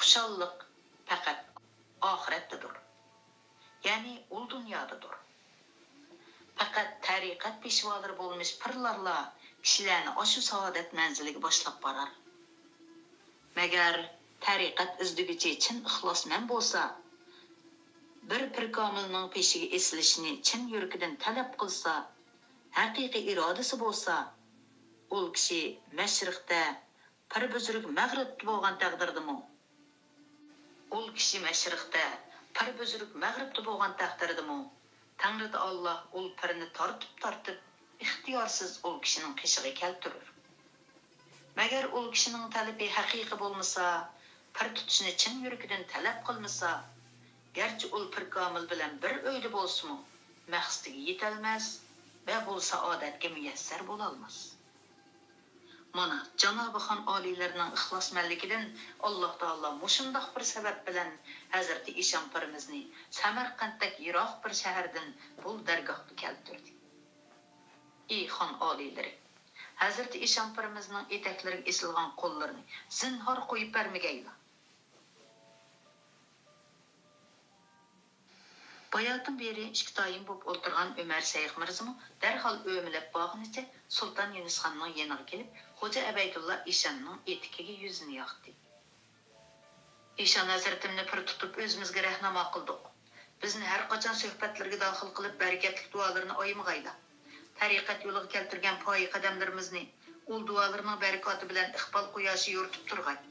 خۇشاللىق پەقەت ئاخىرەتتىدۇر. يەنى ئۇ دۇنيادىدۇر. پەقەت تەرىقەت پېشۋالىرى بولمىش پىرلارلا كىشىلەرنى ئاشۇ سائادەت مەنزىلىگە باشلاپ بارار. مەگەر تەرىقەت ئىزدىگۈچى چىن ئىخلاسمەن بولسا، بىر پىركامىلنىڭ پېشىگە ئېسىلىشنى چىن يۈرىكىدىن تەلەپ قىلسا، ھەقىقىي ئىرادىسى بولسا، ئۇ كىشى مەشرىقتە، پىر بۈزرۈك مەغرىبتە بولغان تەقدىردىمۇ، ئۇ كىشى مەشرىقتە، پىر بۈزرۈك مەغرىبتە بولغان تەقدىردىمۇ، تەڭرىتائالا ئۇ پىرنى تارتىپ-تارتىپ، ئىختىيارسىز ئۇ كىشىنىڭ قېشىغا كەلتۈرۈر. مەگەر ئۇ كىشىنىڭ تەلىپى ھەقىقىي بولمىسا، پىر تۇتۇشنى چىن يۈرىكىدىن تەلەپ قىلمىسا، گەرچە ئۇ پىركامىل بىلەن بىر ئۆيدە بولسىمۇ، مەقسىتىگە يېتەلمەس ۋە بۇ سائادەتكە مۇيەسسەر بولالماس. مانا، جانابى خان ئالىيلىرىنىڭ ئىخلاسمەنلىكىدىن ئاللا تائالا مۇشۇنداق بىر سەۋەب بىلەن ھەزرىتى ئىشان پىرىمىزنى سەمەرقەنتتەك يىراق بىر شەھەردىن بۇ دەرگاھقا كەلتۈردى. ئى خان ئالىيلىرى، ھەزرىتى ئىشان پىرىمىزنىڭ ئېتەكلىرىگە ئېسىلغان قوللىرىنى زىنھار قويۇپ بەرمىگەيلا. باياتىن بېرى ئىككى تايىن بولۇپ ئولتۇرغان ئۆمەر شەيخ مىرزىمۇ دەرھال ئۆمىلەپ بارغىنىچە سۇلتان يۇنۇس خاننىڭ يېنىغا كېلىپ، خوجا ئەبەيدۇللا ئىشاننىڭ ئېتىكىگە يۈزىنى ياقتى. ئىشان ھەزرىتىمنى پىر تۇتۇپ ئۆزىمىزگە رەھنىما قىلدۇق. بىزنى ھەرقاچان سۆھبەتلىرىگە داخىل قىلىپ، بەرىكەتلىك دۇئالىرىنى ئايىمىغايلا. تەرىقەت يولىغا كەلتۈرگەن پايە قەدەملىرىمىزنى ئۇل دۇئالىرىنىڭ بەرىكاتى بىلەن ئىقبال قۇياشى يورۇتۇپ تۇرغاي.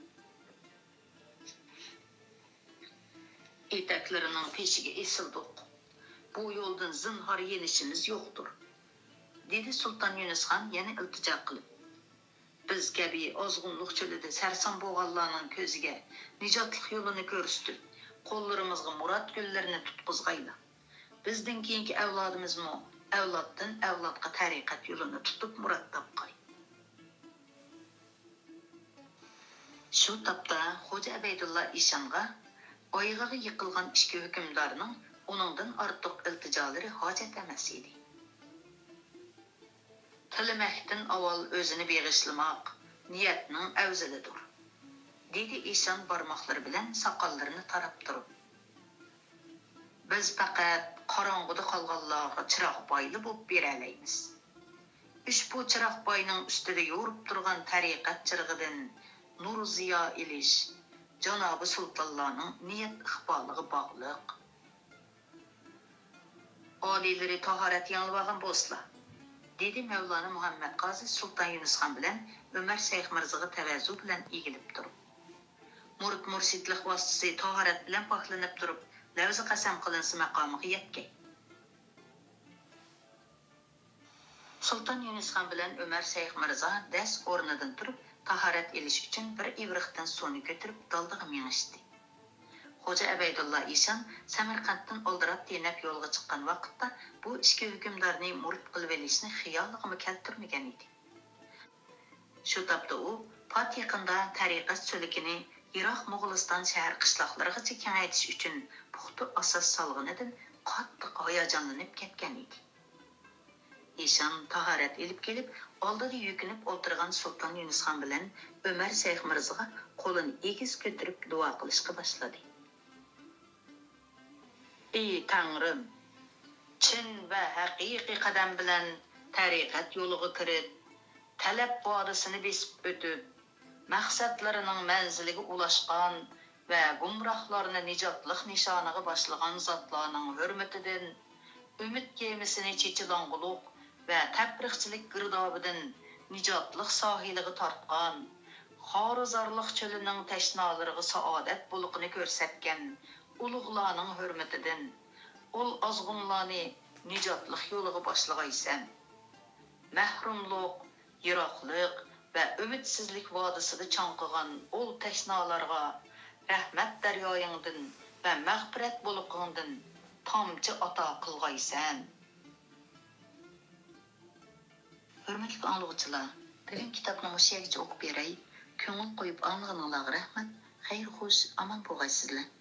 ئېتەكلىرىنىڭ پېشىگە ئېسىلدۇق. بۇ يولدىن زىنھار يېنىشىمىز يوقتۇر، دېدى سۇلتان يۈنۈس خان يەنە ئىلتىجا قىلىپ. بىز كەبى ئازغۇنلۇق چۆلىدە سەرسان بولغانلارنىڭ كۆزىگە نىجاتلىق يولىنى كۆرسىتىپ، قوللىرىمىزغا مۇراد گۈللىرىنى تۇتقۇزغايلا. بىزدىن كېيىنكى ئەۋلادىمىزمۇ ئەۋلادتىن ئەۋلادقا تەرىقەت يولىنى تۇتۇپ مۇراد تاپقاي. شۇ تاپتا خوجا ئەبەيدۇللا ئىشانغا ئايىغىغا يىقىلغان ئىككى ھۆكۈمدارنىڭ ئۇنىڭدىن ئارتۇق ئىلتىجالىرى ھاجەت ئەمەس ئىدى. تىلىمەكتىن ئاۋۋال ئۆزىنى بېغىشلىماق نىيەتنىڭ ئەۋزىلىدۇر، دېدى ئىشان بارماقلىرى بىلەن ساقاللىرىنى تاراپ تۇرۇپ. بىز پەقەت قاراڭغۇدا قالغانلارغا چىراغ بايلا بولۇپ بېرەلەيمىز. ئۇشبۇ چىراغ باينىڭ ئۈستىدە يورۇپ تۇرغان تەرىقەت چىرىغىدىن نۇر زىيا ئېلىش جانابى سۇلتانلارنىڭ نىيەت ئىقبالىغا باغلىق. ئالىيلىرى تاھارەت يېڭىلىۋالغان بولسىلا، دېدى مەۋلانا مۇھەممەد قازى سۇلتان يۇنۇسخان بىلەن ئۆمەر شەيخ مىرزىغا تەۋەزۇ بىلەن ئېگىلىپ تۇرۇپ. مۇرىت مۇرشىدلىق ۋاسىتىسى تاھارەت بىلەن پاكلىنىپ تۇرۇپ، لەۋزى قەسەم قىلىنسا ماقامىغا يەتكەي. سۇلتان يۇنۇسخان بىلەن ئۆمەر شەيخ مىرزا دەس ئورنىدىن تۇرۇپ، تاھارەت ئېلىش ئۈچۈن بىر ئىۋرىقتىن سۇنى كۆتۈرۈپ، دالدىغا مېڭىشتى. خوجا ئەبەيدۇللا ئىشان سەمەرقەنتتىن ئالدىراپ تېنەپ يولغا چىققان ۋاقىتتا بۇ ئىككى ھۆكۈمدارنى مۇرىت قىلىۋېلىشنى خىيالىغىمۇ كەلتۈرمىگەن ئىدى. شۇ تاپتا ئۇ پات يېقىندا تەرىقەت سۆلىكىنى يىراق موغۇلىستان شەھەر قىشلاقلىرىغىچە كېڭەيتىش ئۈچۈن پۇختا ئاساس سالغىنىدىن قاتتىق ھاياجانلىنىپ كەتكەن ئىدى. ئىشان تاھارەت ئېلىپ كېلىپ، ئالدىدا يۈكۈنۈپ ئولتۇرغان سۇلتان يۇنۇسخان بىلەن ئۆمەر شەيخ مىرزىغا قولىنى ئېگىز كۆتۈرۈپ دۇئا قىلىشقا باشلىدى. ئى تەڭرىم! چىن ۋە ھەقىقىي قەدەم بىلەن تەرىقەت يولىغا كىرىپ، تەلەپ ۋادىسىنى بېسىپ ئۆتۈپ، مەقسەتلىرىنىڭ مەنزىلىگە ئۇلاشقان ۋە گۇمراھلارنى نىجاتلىق نىشانىغا باشلىغان زاتلارنىڭ ھۆرمىتىدىن ئۈمىد كېمىسىنى چېچىلاڭغۇلۇق ۋە تەپرىقىچىلىك گىردابىدىن نىجاتلىق ساھىلىغا تارتقان، خارۇزارلىق چۆلىنىڭ تەشنالىرىغا سائادەت بۇلىقىنى كۆرسەتكەن ئۇلۇغلارنىڭ ھۆرمىتىدىن ئۇل ئازغۇنلارنى نىجاتلىق يولىغا باشلىغايسەن. مەھرۇملۇق، يىراقلىق ۋە ئۈمىدسىزلىك ۋادىسىدا چاڭقىغان ئۇل تەشنالارغا رەھمەت دەريايىڭدىن ۋە مەغپىرەت بۇلىقىڭدىن تامچە ئاتا قىلغايسەن. ھۆرمەتلىك ئاڭلىغۇچىلار، بۈگۈن كىتابنى مۇشۇ يەرگىچە ئوقۇپ بېرەي. كۆڭۈل قويۇپ ئاڭلىغىنىڭلارغا رەھمەت. خەير خوش، ئامان بولغايسىزلەر.